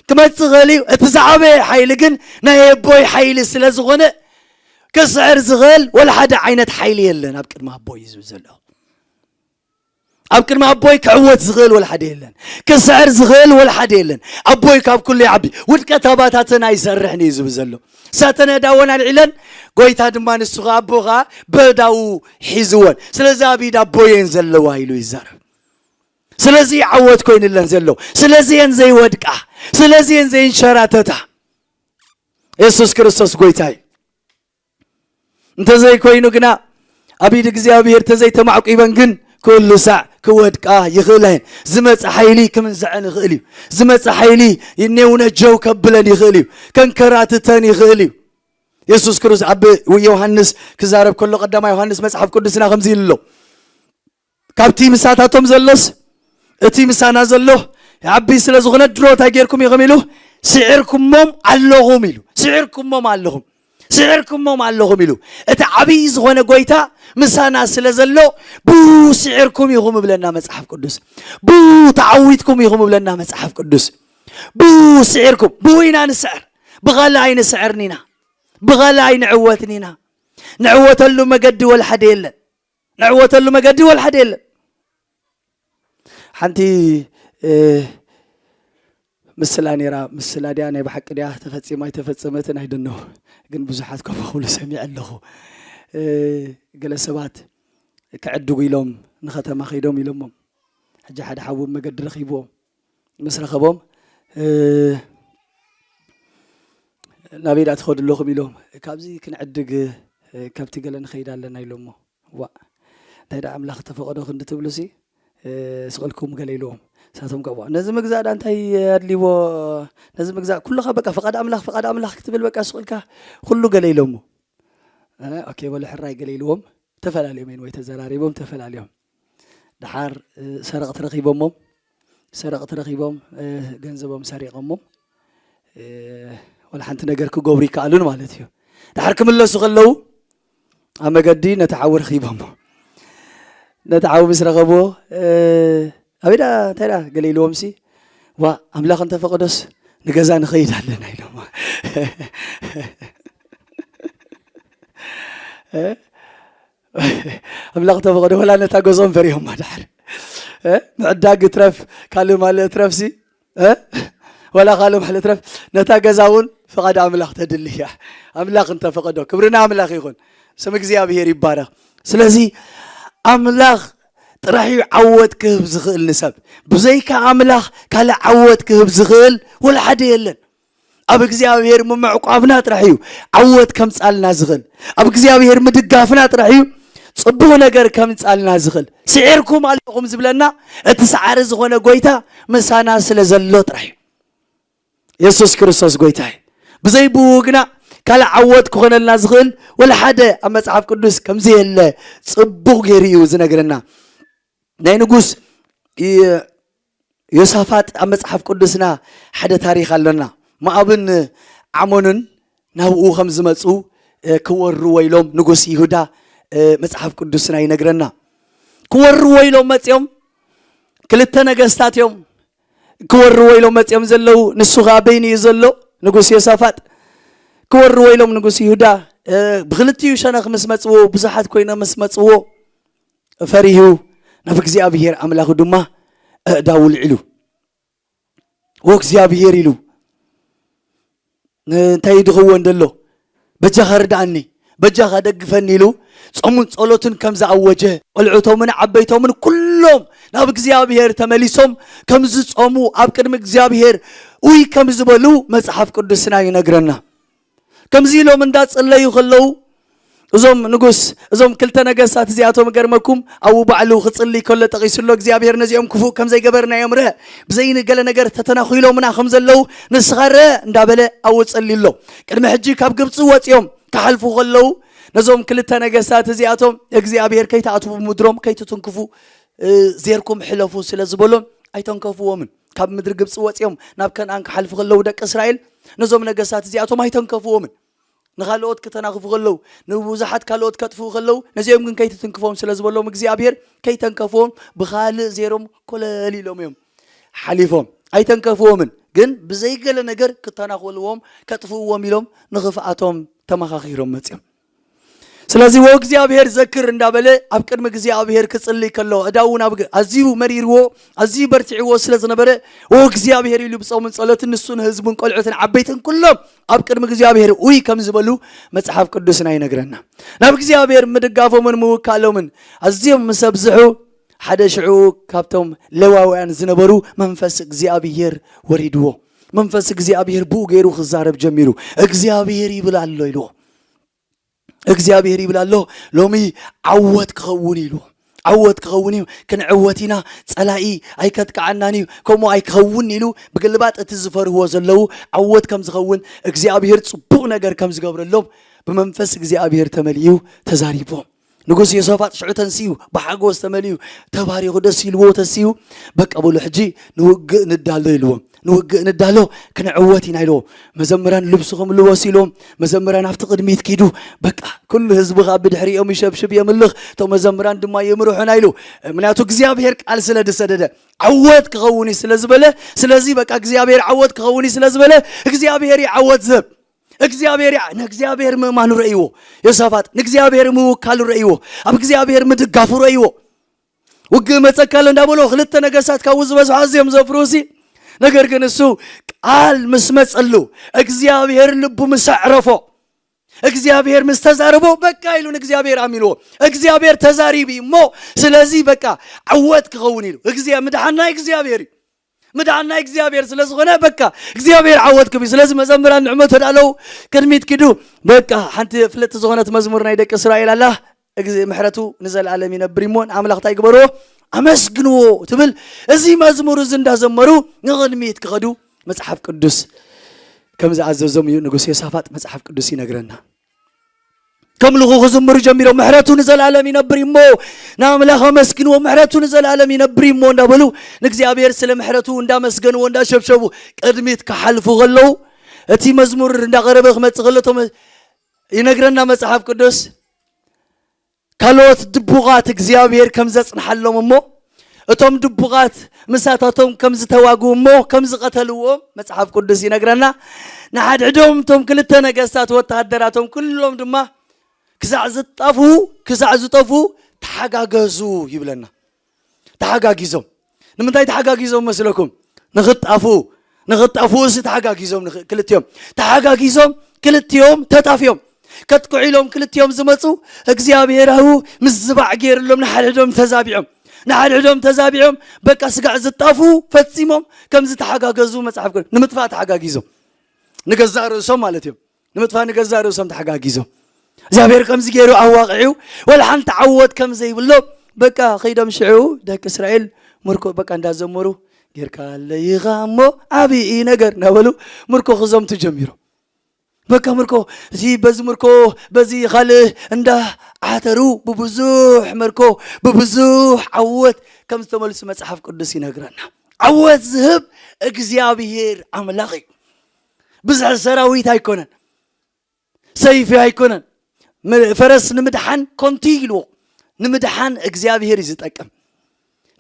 ክመጽእ ይኽእል እዩ። እቲ ዝዓበየ ሓይሊ ግን ናይ ኣቦይ ሓይሊ ስለ ዝኾነ ክስዕር ዝኽእል ወላ ሓደ ዓይነት ሓይሊ የለን ኣብ ቅድሚ ኣቦይ እዩ ዝብል ዘሎ። ኣብ ቅድሚ ኣቦይ ክዕወት ዝኽእል ወላ ሓደ የለን። ክስዕር ዝኽእል ወላ ሓደ የለን። ኣቦይ ካብ ኩሉ ይዓቢ። ውድቀት ኣባታተን ኣይሰርሕን እዩ ዝብል ዘሎ። እሳተን ኣእዳወን ኣልዒለን፣ ጎይታ ድማ ንሱ ኸዓ ኣቦ ኸዓ በእዳዉ ሒዝወን። ስለዚ ኣብ ኢድ ኣቦየን ዘለዋ ኢሉ ይዛረብ። ስለዚ ዓወት ኮይንለን ዘሎ። ስለዚ እየን ዘይወድቃ። ስለዚ እየን ዘይንሸራተታ። የሱስ ክርስቶስ ጎይታ እዩ። እንተዘይኮይኑ ግና ኣብ ኢድ እግዚኣብሔር ተዘይተማዕቂበን ግን ኩሉ ሳዕ ክወድቃ ይኽእላ እየን። ዝመፀ ሓይሊ ክምንዝዐን ይኽእል እዩ። ዝመፀ ሓይሊ ይኔውነጀው ከብለን ይኽእል እዩ። ከንከራትተን ይኽእል እዩ። የሱስ ክርስቶስ ኣብ ዮሃንስ ክዛረብ ከሎ፣ ቀዳማይ ዮሃንስ መጽሓፍ ቅዱስና ከምዚ ኢሉ ኣሎ፣ ካብቲ ምሳታቶም ዘሎስ እቲ ምሳና ዘሎ ይዓቢ ስለ ዝኾነ፣ ድሮ እንታይ ጌርኩም ኢኹም ኢሉ፣ ስዒርኩሞም ኣለኹም ኢሉ። ስዒርኩሞም ኣለኹም፣ ስዒርኩሞም ኣለኹም ኢሉ። እቲ ዓብዪ ዝኾነ ጎይታ ምሳና ስለ ዘሎ፣ ብኡ ስዒርኩም ኢኹም እብለና መጽሓፍ ቅዱስ። ብኡ ተዓዊትኩም ኢኹም እብለና መጽሓፍ ቅዱስ። ብኡ ስዒርኩም፣ ብኡ ኢና ንስዕር። ብኻልእ ኣይንስዕርን ኢና። ብኻልእ ኣይንዕወትን ኢና። ንዕወተሉ መገዲ ወላ ሓደ የለን። ንዕወተሉ መገዲ ወላ ሓደ የለን። ሓንቲ፣ እ፣ ምስላ ነይራ። ምስላ ድያ ናይ ብሓቂ ድያ ተፈጺማ ኣይተፈጸመትን ኣይደነው። ግን ብዙሓት ከምኡ ክብሉ ሰሚዐ ኣለኹ። እ፣ ገለ ሰባት ክዕድጉ ኢሎም ንኸተማ ከይዶም ኢሎሞም። ሕጂ ሓደ ሓዊ መገዲ ረኺብዎም። ምስ ረኸቦም፣ እ፣ ናበይ ደኣ ትኸዱ ኣለኹም ኢሎም። ካብዚ ክንዕድግ፣ እ፣ ከብቲ ገለ ንኸይድ ኣለና ኢሎሞ። ዋእ፣ እንታይ ደኣ ኣምላኽ ተፈቐዶ ክንዲ ትብሉሲ፣ እ፣ ስቕ ኢልኩም ገለ ኢልዎም። ንሳቶም ከኣ፣ "ዋእ፣ ነዚ ምግዛእ ደኣ እንታይ ኣድልይዎ? ነዚ ምግዛእ ኩልኻ በቃ ፍቓድ ኣምላኽ፣ ፍቓድ ኣምላኽ ክትብል በቃ ስቕ ኢልካ ኩሉ ገለ" ኢሎሞ። እ፣ ኦኬ በሉ ሕራይ ገለ ኢልዎም። ተፈላልዮም እዮም ወይ ተዘራሪቦም ተፈላልዮም። ደሓር፣ እ፣ ሰረቕቲ ረኺቦሞም። ሰረቕቲ ረኺቦም፣ እ፣ ገንዘቦም ሰሪቖሞም። እ፣ ወላ ሓንቲ ነገር ክገብሩ ይከኣሉን ማለት እዩ። ደሓር ክምለሱ ከለዉ ኣብ መገዲ ነቲ ሓዊ ረኺቦሞ። ነቲ ሓዊ ምስ ረኸብዎ፣ እ፣ "ኣበይ ደኣ፣ እንታይ ደኣ?" ገለ ኢልዎምሲ፣ "ዋ፣ ኣምላኽ እንተፈቐዶስ ንገዛ ንኸይድ ኣለና" ኢሎም። እ? ኣምላኽ ተፈቕዶ ወላ ነታ ገዝኦም ፈሪሆማ ደሓር። እ? ምዕዳግ እትረፍ፣ ካልእ ማልእ እትረፍሲ፣ እ? ወላ ካልእ ማልእ እትረፍ፣ ነታ ገዛ እውን ፍቓድ ኣምላኽ ተድሊ እያ። ኣምላኽ እንተፈቐዶ፣ ክብሪ ንኣምላኽ ይኹን። ስም እግዚኣብሔር ይባረኽ። ስለዚ ኣምላኽ ጥራሕ እዩ ዓወት ክህብ ዝኽእል ንሰብ። ብዘይካ ኣምላኽ ካልእ ዓወት ክህብ ዝኽእል ወላ ሓደ የለን። ኣብ እግዚኣብሔር ምምዕቋብና ጥራሕ እዩ ዓወት ከምጻልና ዝኽእል። ኣብ እግዚኣብሔር ምድጋፍና ጥራሕ እዩ ጽቡቕ ነገር ከምጻልና ዝኽእል። ስዒርኩም ኣለኹም ዝብለና እቲ ሰዓሪ ዝኾነ ጎይታ ምሳና ስለ ዘሎ ጥራሕ እዩ። የሱስ ክርስቶስ ጎይታ እዩ። ብዘይ ብኡ ግና ካልእ ዓወት ክኾነልና ዝኽእል ወላ ሓደ ኣብ መጽሓፍ ቅዱስ ከምዘየለ ጽቡቕ ገይሩ እዩ ዝነግረና። ናይ ንጉስ ይ-፣ ዮሳፋጥ ኣብ መጽሓፍ ቅዱስና ሓደ ታሪኽ ኣሎና። ሞኣብን ዓሞንን ናብኡ ከም ዝመጹ፣ እ፣ ክወርዎ ኢሎም ንጉስ ይሁዳ፣ እ፣ መጽሓፍ ቅዱስና ይነግረና። ክወርዎ ኢሎም መጺኦም፣ ክልተ ነገስታት እዮም ክወርዎ ኢሎም መጺኦም ዘለዉ። ንሱ ኸኣ በይኑ እዩ ዘሎ፣ ንጉስ ዮሳፋጥ። ክወርዎ ኢሎም ንጉስ ይሁዳ፣ እ፣ ብኽልቲኡ ሸነኽ ምስ መጽዎ፣ ብዙሓት ኮይኖም ምስ መጽዎ፣ ፈሪሁ ናብ እግዚኣብሔር ኣምላኹ ድማ ኣእዳው ኣልዒሉ፣ "ኦ እግዚኣብሔር" ኢሉ፣ "እንታይ ድኸውን ደሎ? በጃኻ ርድኣኒ፣ በጃኻ ደግፈኒ" ኢሉ ጾምን ጸሎትን ከም ዝኣወጀ፣ ቆልዑቶምን ዓበይቶምን ኩሎም ናብ እግዚኣብሔር ተመሊሶም ከም ዝጾሙ፣ ኣብ ቅድሚ እግዚኣብሔር ኡይ ከም ዝበሉ መጽሓፍ ቅዱስና ይነግረና። ከምዚ ኢሎም እንዳጸለዩ ከለዉ፣ እዞም ንጉስ፣ እዞም ክልተ ነገስታት እዚኣቶም፣ ገርመኩም፣ ኣብኡ ባዕሉ ክጽሊ ከሎ ጠቒሱ ኣሎ። እግዚኣብሔር ነዚኦም ክፉእ ከም ዘይገበርናዮም ርአ፣ ብዘይ ገለ ነገር ተተናኺሎምና ከም ዘለዉ ንስኻ ርአ እንዳበለ ኣብኡ ጸልዩ ኣሎ። ቅድሚ ሕጂ ካብ ግብጺ ወጺኦም ክሓልፉ ከለዉ፣ ነዞም ክልተ ነገስታት እዚኣቶም፣ "እግዚኣብሔር ከይትኣትዉ፣ ምድሮም ከይትትንክፉ፣ እ፣ ዜርኩም ሕለፉ" ስለ ዝበሎም ኣይተንከፍዎምን። ካብ ምድሪ ግብጺ ወጺኦም ናብ ከነኣን ክሓልፉ ከለዉ፣ ደቂ እስራኤል ነዞም ነገስታት እዚኣቶም ኣይተንከፍዎምን። ንኻልኦት ክተናኽፉ ከለዉ፣ ንብዙሓት ካልኦት ከጥፍኡ ከለዉ፣ ነዚኦም ግን ከይትትንክፎም ስለ ዝበሎም እግዚኣብሔር፣ ከይተንከፍዎም ብኻልእ ዜሮም ኮለል ኢሎም እዮም ሓሊፎም። ኣይተንከፍዎምን፣ ግን ብዘይገለ ነገር ክተናኾልዎም፣ ከጥፍእዎም ኢሎም ንኽፍኣቶም ተመኻኺሮም መጺኦም። ስለዚ "ዎ እግዚኣብሔር ዘክር" እንዳበለ ኣብ ቅድሚ እግዚኣብሔር ክጽሊ ከሎ፣ እዳዉ ናብ ግ-፣ ኣዝዩ መሪርዎ፣ ኣዝዩ በርቲዕዎ ስለ ዝነበረ፣ "ዎ እግዚኣብሔር" ኢሉ ብጾምን ጸሎትን ንሱ ንህዝቡን ቆልዑትን ዓበይትን ኩሎም ኣብ ቅድሚ እግዚኣብሔር ኡይ ከም ዝበሉ መጽሓፍ ቅዱስና ይነግረና። ናብ እግዚኣብሔር ምድጋፎምን ምውካሎምን ኣዝዮም ምስ ኣብዝሑ፣ ሓደ ሽዑ ካብቶም ሌዋውያን ዝነበሩ መንፈስ እግዚኣብሔር ወሪድዎ። መንፈስ እግዚኣብሔር ብኡ ገይሩ ክዛረብ ጀሚሩ። "እግዚኣብሔር ይብል ኣሎ" ኢልዎ። "እግዚኣብሔር ይብል ኣሎ፣ ሎሚ ዓወት ክኸውን" ኢልዎ። "ዓወት ክኸውን እዩ፣ ክንዕወት ኢና፣ ጸላኢ ኣይከጥቅዓናን እዩ፣ ከምኡ ኣይክኸውን" ኢሉ፣ ብግልባጥ እቲ ዝፈርህዎ ዘለዉ ዓወት ከም ዝኸውን፣ እግዚኣብሔር ጽቡቕ ነገር ከም ዝገብረሎም ብመንፈስ እግዚኣብሔር ተመሊኡ ተዛሪብዎም። ንጉስ ዮሳፋጥ ሽዑ ተንስኡ፣ ብሓጎስ ተመሊኡ፣ ተባሪኹ፣ ደስ ኢልዎ ተንስኡ፣ "በቃ በሉ፣ ሕጂ ንውግእ ንዳሎ" ኢልዎም። "ንውግእ ንዳሎ፣ ክንዕወት ኢና" ኢልዎም። መዘምራን ልብስኹም ልበሱ ኢልዎም። መዘምራን ኣብቲ ቅድሚት ኪዱ፣ በቃ ኩሉ ህዝቢ ኸኣ ብድሕሪኦም ይሸብሽብ የምልኽ፣ እቶም መዘምራን ድማ ይምርሑና ኢሉ። ምኽንያቱ እግዚኣብሔር ቃል ስለ ዝሰደደ፣ ዓወት ክኸውን እዩ ስለ ዝበለ፣ ስለዚ በቃ እግዚኣብሔር ዓወት ክኸውን እዩ ስለ ዝበለ፣ እግዚኣብሔር እዩ ዓወት ዝህብ። እግዚኣብሔር ይዓ-፣ ንእግዚኣብሔር ምእማኑ ረእይዎ። ዮሳፋጥ ንእግዚኣብሔር ምውካሉ ረእይዎ። ኣብ እግዚኣብሔር ምድጋፉ ረእይዎ። "ውግእ መጸካ ኣሎ" እንዳበሎ፣ ክልተ ነገስታት ካብኡ ዝበዝሑ ኣዝዮም ዘፍርሁሲ። ነገር ግን እሱ ቃል ምስ መጸሉ፣ እግዚኣብሔር ልቡ ምስ ኣዕረፎ፣ እግዚኣብሔር ምስ ተዛረቦ፣ በቃ ኢሉ ንእግዚኣብሔር ኣሚንዎ። "እግዚኣብሔር ተዛሪቡ እዩ እሞ፣ ስለዚ በቃ ዓወት ክኸውን" ኢሉ። "እግዚኣብ-፣ ምድሓን ናይ እግዚኣብሔር እዩ። ምድሓን ናይ እግዚኣብሔር ስለ ዝኾነ፣ በቃ እግዚኣብሔር ዓወት ክብ እዩ።" ስለዚ መዘምራን ንዕመቶ ዳለው ቅድሚት ኪዱ፣ በቃ ሓንቲ ፍልጥቲ ዝኾነት መዝሙር ናይ ደቂ እስራኤል ኣላ። "እግዚ-፣ ምሕረቱ ንዘለኣለም ይነብር እሞ ንኣምላኽ እንታይ ግበርዎ? ኣመስግንዎ" ትብል። እዚ መዝሙር እዚ እንዳዘመሩ ንቕድሚት ክኸዱ መጽሓፍ ቅዱስ ከም ዝኣዘዞም እዩ ንጉስ ዮሳፋጥ መጽሓፍ ቅዱስ ይነግረና። ከምልኹ ክዝምሩ ጀሚሮም። "ምሕረቱ ንዘለኣለም ይነብር እሞ ንኣምላኽ ኣመስግንዎ፣ ምሕረቱ ንዘለኣለም ይነብር እሞ" እንዳበሉ ንእግዚኣብሔር ስለ ምሕረቱ እንዳመስገንዎ እንዳሸብሸቡ ቅድሚት ክሓልፉ ከለዉ፣ እቲ መዝሙር እንዳቐረበ ክመጽእ ከሎ፣ እቶም ይነግረና መጽሓፍ ቅዱስ፣ ካልኦት ድቡቓት እግዚኣብሔር ከም ዘጽንሓሎም እሞ፣ እቶም ድቡቓት ምሳታቶም ከም ዝተዋግኡ እሞ ከም ዝቐተልዎም መጽሓፍ ቅዱስ ይነግረና። ንሓድሕዶም እቶም ክልተ ነገስታት ወተሃደራቶም ኩሎም ድማ ክሳዕ ዝጣፉ፣ ክሳዕ ዝጠፉ ተሓጋገዙ ይብለና። ተሓጋጊዞም። ንምንታይ ተሓጋጊዞም መስለኩም? ንኽጣፉ። ንኽጣፉ እሲ ተሓጋጊዞም ንኽ-፣ ክልቲኦም። ተሓጋጊዞም ክልቲኦም ተጣፊኦም። ከጥቅዑ ኢሎም ክልቲኦም ዝመጹ እግዚኣብሔር ኣሁ ምዝባዕ ገይሩሎም ንሓድሕዶም ተዛቢዖም። ንሓድሕዶም ተዛቢዖም በቃ ስጋዕ ዝጣፉ ፈጺሞም ከም ዝተሓጋገዙ መጽሓፍ ቅዱስ። ንምጥፋእ ተሓጋጊዞም። ንገዛእ ርእሶም ማለት እዮም። ንምጥፋእ ንገዛእ ርእሶም ተሓጋጊዞም። እግዚኣብሔር ከምዚ ገይሩ ኣዋቒዑ፣ ወላ ሓንቲ ዓወት ከም ዘይብሎም፣ በቃ ከይዶም ሽዑ ደቂ እስራኤል ምርኮ በቃ እንዳዘመሩ፣ "ጌርካለይ ኢኻ እሞ ዓብዪ ነገር" እናበሉ ምርኮ ክዘምቱ ጀሚሮም። በቃ ምርኮ፣ እዚ በዚ ምርኮ፣ በዚ ካልእ እንዳዓተሩ ብብዙሕ ምርኮ፣ ብብዙሕ ዓወት ከም ዝተመልሱ መጽሓፍ ቅዱስ ይነግረና። ዓወት ዝህብ እግዚኣብሔር ኣምላኽ እዩ። ብዝሒ ሰራዊት ኣይኮነን፣ ሰይፊ ኣይኮነን። ም-፣ ፈረስ ንምድሓን ኮንቲ ኢልዎ። ንምድሓን እግዚኣብሔር እዩ ዝጠቅም።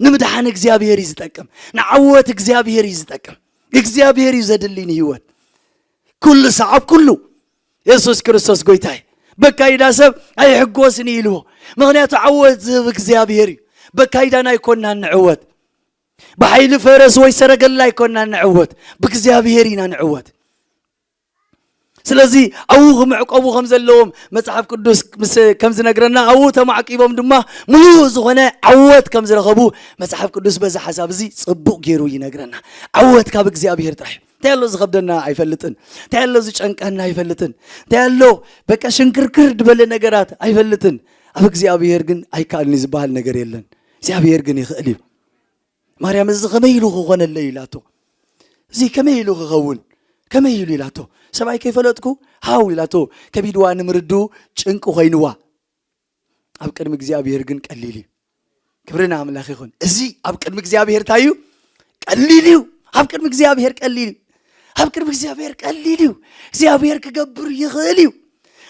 ንምድሓን እግዚኣብሔር እዩ ዝጠቅም። ንዓወት እግዚኣብሔር እዩ ዝጠቅም። እግዚኣብሔር እዩ ዘድሊ ንህይወት። ኩሉ ሰዓብ ኩሉ የሱስ ክርስቶስ ጎይታይ። በካይዳ ሰብ ኣይሕጎስን እዩ ኢልዎ። ምኽንያቱ ዓወት ዝህብ እግዚኣብሔር እዩ። በካይዳና ኣይኮንናን ንዕወት። ብሓይሊ ፈረስ ወይ ሰረገላ ኣይኮንናን ንዕወት። ብእግዚኣብሔር ኢና ንዕወት። ስለዚ ኣብኡ ክምዕቆቡ ከም ዘለዎም መጽሓፍ ቅዱስ ምስ ከም ዝነግረና፣ ኣብኡ ተማዕቂቦም ድማ ምሉእ ዝኾነ ዓወት ከም ዝረኸቡ መጽሓፍ ቅዱስ በዚ ሓሳብ እዚ ጽቡቕ ገይሩ ይነግረና። ዓወት ካብ እግዚኣብሔር ጥራሕ እዩ። እንታይ ኣሎ ዝኸብደና ኣይፈልጥን። እንታይ ኣሎ ዝጨንቀና ኣይፈልጥን። እንታይ ኣሎ በቃ ሽንክርክር ዝበለ ነገራት ኣይፈልጥን። ኣብ እግዚኣብሔር ግን ኣይከኣልን ዝበሃል ነገር የለን። እግዚኣብሔር ግን ይኽእል እዩ። ማርያም እዚ ከመይ ኢሉ ክኾነለይ ኢላቶ። እዚ ከመይ ኢሉ ክኸውን? ከመይ ኢሉ ኢላቶ። ሰብኣይ ከይፈለጥኩ ሃው ኢላቶ። ከቢድዋ ንምርዱ ጭንቂ ኮይንዋ። ኣብ ቅድሚ እግዚኣብሔር ግን ቀሊል እዩ። ክብሪ ንኣምላኽ ይኹን። እዚ ኣብ ቅድሚ እግዚኣብሔር እንታይ እዩ? ቀሊል እዩ። ኣብ ቅድሚ እግዚኣብሔር ቀሊል እዩ። ኣብ ቅድሚ እግዚኣብሔር ቀሊል እዩ። እግዚኣብሔር ክገብር ይኽእል እዩ።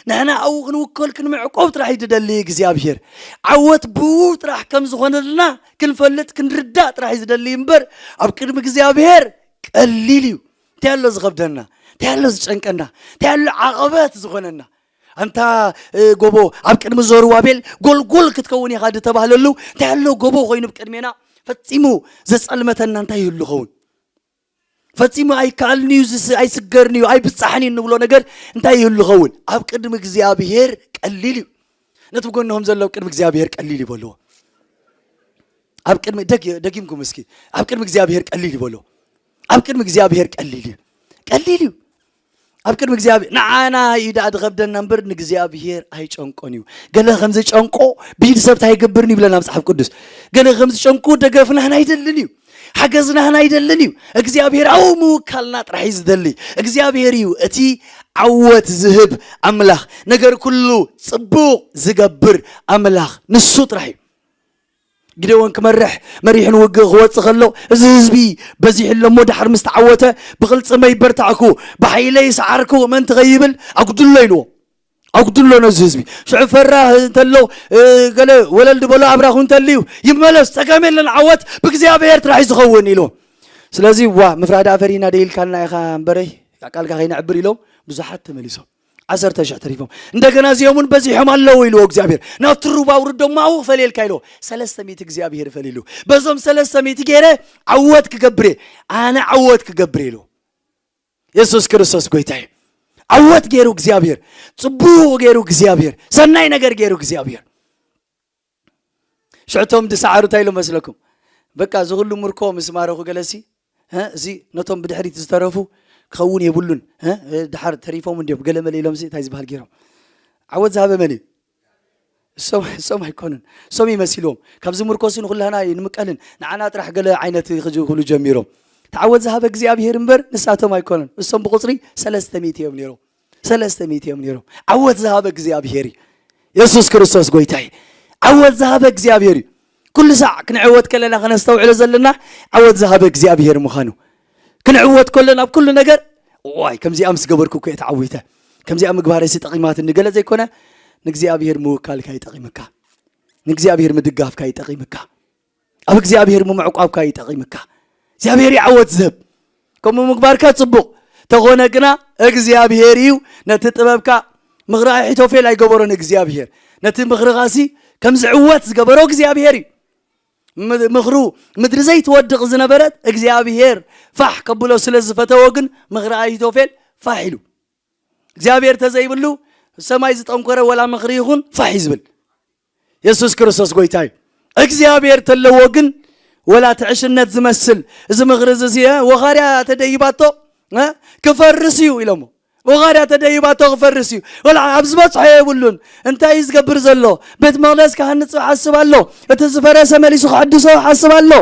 ንሕና ኣብኡ ክንውከል ክንምዕቆብ ጥራሕ እዩ ዝደሊ እግዚኣብሔር። ዓወት ብኡ ጥራሕ ከም ዝኾነልና ክንፈልጥ ክንርዳእ ጥራሕ እዩ ዝደሊ እምበር ኣብ ቅድሚ እግዚኣብሔር ቀሊል እዩ። እንታይ ኣሎ ዝኸብደና? እንታይ ኣሎ ዝጨንቀና? እንታይ ኣሎ ዓቐበት ዝኾነና? ኣንታ እ፣ ጎቦ ኣብ ቅድሚ ዘሩባቤል ጎልጎል ክትከውን ኢኻ ዝተባህለሉ እንታይ ኣሎ ጎቦ ኮይኑ ብቅድሜና ፈጺሙ ዘጸልመተና እንታይ ይህሉ ኸውን? ፈጺሙ ኣይከኣልን እዩ፣ ዝስ- ኣይስገርን እዩ፣ ኣይብጻሕን እዩ እንብሎ ነገር እንታይ ይህሉ ኸውን? ኣብ ቅድሚ እግዚኣብሔር ቀሊል እዩ። ነቲ ብጎንኹም ዘሎ ኣብ ቅድሚ እግዚኣብሔር ቀሊል ይበልዎ። ኣብ ቅድሚ ደግ- ደጊምኩም እስኪ ኣብ ቅድሚ እግዚኣብሔር ቀሊል ይበልዎ። ኣብ ቅድሚ እግዚኣብሔር ቀሊል እዩ። ቀሊል እዩ። ኣብ ቅድሚ እግዚኣብሔር ንዓና እዩ ደኣ ዝኸብደና እምበር ንእግዚኣብሔር ኣይጨንቆን እዩ። ገለ ከም ዝጨንቆ ብኢድ ሰብ እንታይ ይገብርኒ ይብለና መጽሓፍ ቅዱስ። ገለ ከም ዝጨንቁ ደገፍናህን ኣይደልን እዩ። ሓገዝናህን ኣይደልን እዩ። እግዚኣብሔር ኣብኡ ምውካልና ጥራሕ እዩ ዝደሊ። እግዚኣብሔር እዩ እቲ ዓወት ዝህብ ኣምላኽ። ነገር ኩሉ ጽቡቕ ዝገብር ኣምላኽ ንሱ ጥራሕ እዩ። ግዴዎን ክመርሕ መሪሑ ንውግእ ክወጽእ ከሎ እዚ ህዝቢ በዚሑ ኣሎ እሞ ድሓር ምስ ተዓወተ ብቕልጽመይ በርታዕኩ ብሓይለይ ሰዓርኩ ምእንቲ ከይብል ኣጉድሎ ኢልዎ። ኣጉድሎ ነዚ ህዝቢ ሽዑ ፈራህ እንተሎ እ፣ ገለ ወለል ዝበሎ ኣብራኹ እንተልዩ ይመለስ ጸገም የለን ዓወት ብእግዚኣብሔር ጥራሕ እዩ ዝኸውን ኢልዎ። ስለዚ ዋ ምፍራድ ኣፈሪና ደይልካልና ኢኻ እምበረይ ቃልካ ከይነዕብር ኢሎም ብዙሓት ተመሊሶም ዓሰርተ ሽሕ ተሪፎም። እንደገና እዚኦም እውን በዚሖም ኣለዉ ኢልዎ እግዚኣብሔር። ናብቲ ሩባ ኣውርዶም ኣብኡ ክፈልየልካ ኢልዎ። ሰለስተ ሚእቲ እግዚኣብሔር ፈልይሉ። በዞም ሰለስተ ሚእቲ ገይረ ዓወት ክገብር እየ። ኣነ ዓወት ክገብር እየ ኢልዎ። የሱስ ክርስቶስ ጎይታ እዩ። ዓወት ገይሩ እግዚኣብሔር፣ ጽቡቕ ገይሩ እግዚኣብሔር፣ ሰናይ ነገር ገይሩ እግዚኣብሔር። ሽዕቶም ዝሰዓሩ እንታይ ኢሎም መስለኩም? በቃ እዚ ኩሉ ምርኮ ምስ ማረኹ ገለሲ እ፣ እዚ ነቶም ብድሕሪት ዝተረፉ ክኸውን የብሉን እ፣ እ፣ ድሓር ተሪፎም እንዲዮም ገለ መለ ኢሎም እዚ እንታይ ዝበሃል ገይሮም ዓወት ዝሃበ መን እዩ? እሶም እሶም ኣይኮኑን። እሶም ይመሲልዎም ካብዚ ምርኮሲ ንኩላህና እዩ ንምቀልን ንዓና ጥራሕ ገለ ዓይነት ክጅ ክብሉ ጀሚሮም። ተዓወት ዝሃበ እግዚኣብሔር እምበር ንሳቶም ኣይኮኑን። እሶም ብቁፅሪ ሰለስተ ሚእቲ እዮም ነይሮም። ሰለስተ ሚእቲ እዮም ነይሮም። ዓወት ዝሃበ እግዚኣብሔር እዩ። የሱስ ክርስቶስ ጎይታ እዩ። ዓወት ዝሃበ እግዚኣብሔር እዩ። ኩሉ ሳዕ ክንዕወት ከለና ከነስተውዕሎ ዘለና ዓወት ዝሃበ እግዚኣብሔር ምዃኑ። ክንዕወት ከለና ኣብ ኩሉ ነገር ዋይ ከምዚኣ ምስ ገበርኩ እኮ እየ ተዓዊተ። ከምዚኣ ምግባረሲ ጠቒማትኒ ገለ ዘይኮነ ንእግዚኣብሔር ምውካልካ ይጠቒምካ። ንእግዚኣብሔር ምድጋፍካ ይጠቒምካ። ኣብ እግዚኣብሔር ምምዕቋብካ ይጠቒምካ። እግዚኣብሔር ይዓወት ዝህብ። ከምኡ ምግባርካ ጽቡቕ ተኾነ ግና እግዚኣብሔር እዩ ነቲ ጥበብካ ምኽሪ ኣሒቶፌል ኣይገበሮን እግዚኣብሔር። ነቲ ምኽርኻሲ ከም ዝዕወት ዝገበሮ እግዚኣብሔር እዩ። ም- ምኽሩ ምድሪ ዘይትወድቕ ዝነበረት እግዚኣብሔር ፋሕ ከብሎ ስለ ዝፈተዎ ግን ምኽሪ ኣሒቶፌል ፋሕ ኢሉ። እግዚኣብሔር ተዘይብሉ ሰማይ ዝጠንኮረ ወላ ምኽሪ ይኹን ፋሕ እዩ ዝብል። የሱስ ክርስቶስ ጎይታ እዩ። እግዚኣብሔር ተለዎ ግን ወላ ትዕሽነት ዝመስል እዚ ምኽሪ እዚ ሲ ወኻርያ ተደይባቶ እ? ክፈርስ እዩ ኢሎሞ። ወኻርያ ተደይባቶ ክፈርስ እዩ። ወላ ኣብ ዝበጽሖ የብሉን። እንታይ እዩ ዝገብር ዘሎ? ቤት መቕደስ ክሃንጽ ይሓስብ ኣሎ። እቲ ዝፈረሰ መሊሱ ክሕድሶ ይሓስብ ኣሎ።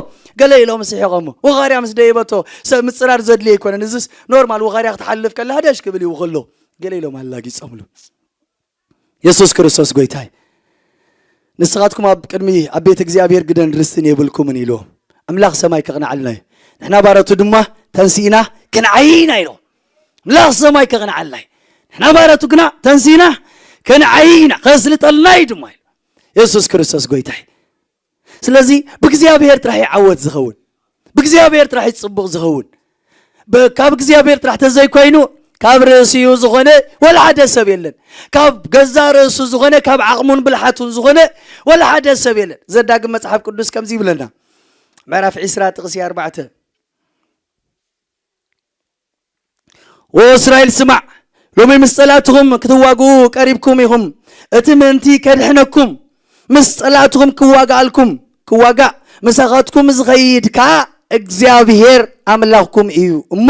ገለ ኢሎም ስሒቖሞ። ወኻርያ ምስ ደይበቶ ሰብ ምጽራር ዘድልዮ ኣይኮነን። እዚስ ኖርማል ወኻርያ ክትሓልፍ ከላ ሃደሽ ክብል እዩ ከሎ። ገለ ኢሎም ኣላጊጾምሉ። የሱስ ክርስቶስ ጎይታይ ንስኻትኩም ኣብ ቅድሚ ኣብ ቤት እግዚኣብሔር ግደን ርስትን የብልኩምን ኢልዎም። ኣምላኽ ሰማይ ከቕንዓልና እዩ። ንሕና ባረቱ ድማ ተንሲእና ክንዓይና ኢልዎም። ኣምላኽ ሰማይ ከቕንዓልና እዩ። ንሕና ባረቱ ግና ተንሲእና ክንዓይና ከስልጠልና እዩ ድማ ኢሉ። የሱስ ክርስቶስ ጎይታይ ስለዚ ብእግዚኣብሔር ጥራሕ እዩ ዓወት ዝኸውን። ብእግዚኣብሔር ጥራሕ እዩ ጽቡቕ ዝኸውን። ብ- ካብ እግዚኣብሔር ጥራሕ ተዘይኮይኑ ካብ ርእሲኡ ዝኾነ ወላ ሓደ ሰብ የለን። ካብ ገዛ ርእሱ ዝኾነ፣ ካብ ዓቕሙን ብልሓቱን ዝኾነ ወላ ሓደ ሰብ የለን። ዘዳግም መጽሓፍ ቅዱስ ከምዚ ይብለና። ምዕራፍ ዕስራ ጥቕሲ ኣርባዕተ። "ወእስራኤል ስማዕ፣ ሎሚ ምስ ጸላእትኹም ክትዋግኡ ቀሪብኩም ኢኹም። እቲ ምእንቲ ከድሕነኩም፣ ምስ ጸላእትኹም ክዋጋኣልኩም፣ ክዋጋእ ምሳኻትኩም ዝኸይድ ከኣ እግዚኣብሔር ኣምላኽኩም እዩ እሞ፣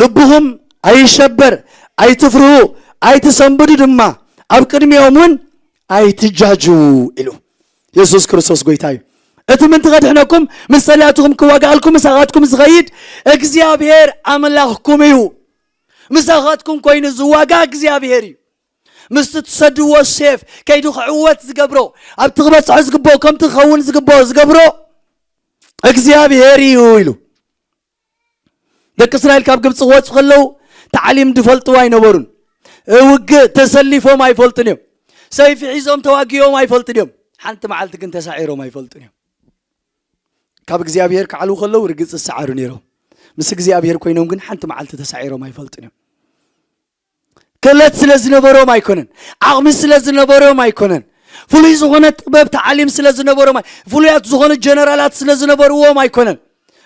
ልብኹም ኣይሸበር፣ ኣይትፍርሁ፣ ኣይትሰንብዱ ድማ፣ ኣብ ቅድሚኦም እውን ኣይትጃጁ" ኢሉ። የሱስ ክርስቶስ ጎይታ እዩ። "እቲ ምእንቲ ከድሕነኩም፣ ምስ ጸላእትኹም ክዋጋኣልኩም ምሳኻትኩም ዝኸይድ እግዚኣብሔር ኣምላኽኩም እዩ።" ምሳኻትኩም ኮይኑ ዝዋጋ እግዚኣብሔር እዩ። ምስቲ ትሰድዎ ሴፍ ከይዱ ክዕወት ዝገብሮ፣ ኣብቲ ክበጽሖ ዝግብኦ፣ ከምቲ ክኸውን ዝግብኦ ዝገብሮ እግዚኣብሔር እዩ ኢሉ። ደቂ እስራኤል ካብ ግብፂ ክወፁ ከለዉ ታዕሊም ዝፈልጥዎ ኣይነበሩን። ውግእ ተሰሊፎም ኣይፈልጡን እዮም። ሰይፊ ሒዞም ተዋጊኦም ኣይፈልጡን እዮም። ሓንቲ መዓልቲ ግን ተሳዒሮም ኣይፈልጡን እዮም። ካብ እግዚኣብሔር ክዓልዉ ከለዉ ርግፅ ዝሰዓሩ ነይሮም። ምስ እግዚኣብሔር ኮይኖም ግን ሓንቲ መዓልቲ ተሳዒሮም ኣይፈልጡን እዮም። ክእለት ስለ ዝነበሮም ኣይኮነን፣ ዓቕሚ ስለ ዝነበሮም ኣይኮነን፣ ፍሉይ ዝኾነ ጥበብ ተዓሊም ስለ ዝነበሮም ኣይ-፣ ፍሉያት ዝኾኑ ጀነራላት ስለ ዝነበርዎም ኣይኮነን።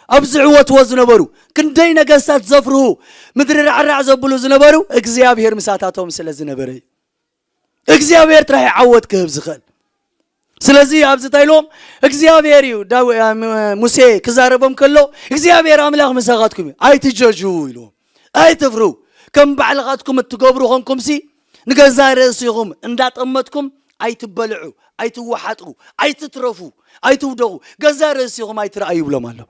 ኣብዚ ዕወትዎ ዝነበሩ ክንደይ ነገስታት ዘፍርሁ፣ ምድሪ ራዕራዕ ዘብሉ ዝነበሩ እግዚኣብሔር ምሳታቶም ስለ ዝነበረ እዩ። እግዚኣብሔር ጥራሕ እዩ ዓወት ክህብ ዝኽእል። ስለዚ ኣብዚ እንታይ ኢልዎም እግዚኣብሔር እዩ። ዳዊ-፣ አ፣ ም-፣ ሙሴ ክዛረቦም ከሎ እግዚኣብሔር ኣምላኽ ምሳኻትኩም እዩ፣ ኣይትጀጁ ኢልዎም። ኣይትፍርሁ። ከም ባዕልኻትኩም እትገብሩ ኾንኩምሲ ንገዛ ርእሲኹም እንዳጠመትኩም ኣይትበልዑ፣ ኣይትወሓጡ፣ ኣይትትረፉ፣ ኣይትውደቑ። ገዛ ርእሲኹም ኣይትረኣዩ ይብሎም ኣሎ።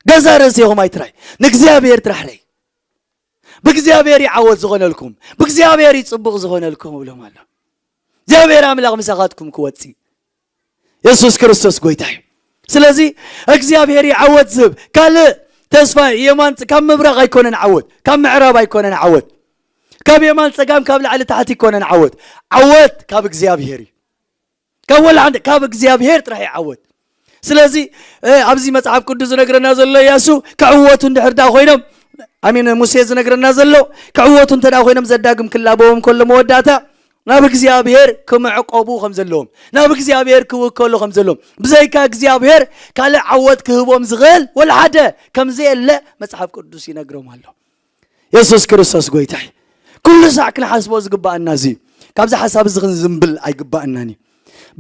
ገዛ ርእሲኹም ኣይትረኣዩ። ንእግዚኣብሔር ጥራሕ ረኣዩ። ብእግዚኣብሔር እዩ ዓወት ዝኾነልኩም፣ ብእግዚኣብሔር እዩ ጽቡቕ ዝኾነልኩም እብሎም ኣሎ። እግዚኣብሔር ኣምላኽ ምሳኻትኩም ክወጽእ። የሱስ ክርስቶስ ጎይታ እዩ። ስለዚ እግዚኣብሔር እዩ ዓወት ዝህብ። ካልእ ተስፋ የማን ፅ-፣ ካብ ምብራቕ ኣይኮነን ዓወት፣ ካብ ምዕራብ ኣይኮነን ዓወት፣ ካብ የማን ጸጋም፣ ካብ ላዕሊ ታሕቲ ኣይኮነን ዓወት። ዓወት ካብ እግዚኣብሔር እዩ። ካብ ወላ ሓንቲ፣ ካብ እግዚኣብሔር ጥራሕ እዩ ዓወት። ስለዚ፣ እ፣ ኣብዚ መጽሓፍ ቅዱስ ዝነግረና ዘሎ እያሱ ክዕወቱ እንድሕር ደኣ ኮይኖም፣ ኣሚን፣ ሙሴ ዝነግረና ዘሎ ክዕወቱ እንተ ደኣ ኮይኖም ዘዳግም ክላበዎም ከሎ መወዳእታ ናብ እግዚኣብሔር ክምዕቆቡ ከም ዘለዎም፣ ናብ እግዚኣብሔር ክውከሉ ከም ዘለዎም፣ ብዘይካ እግዚኣብሔር ካልእ ዓወት ክህቦም ዝኽእል ወላ ሓደ ከም ዘየለ መጽሓፍ ቅዱስ ይነግሮም ኣሎ። የሱስ ክርስቶስ ጎይታ እዩ። ኩሉ ሳዕ ክንሓስቦ ዝግባኣና እዚ እዩ። ካብዚ ሓሳብ እዚ ክንዝንብል ኣይግባኣናን እዩ።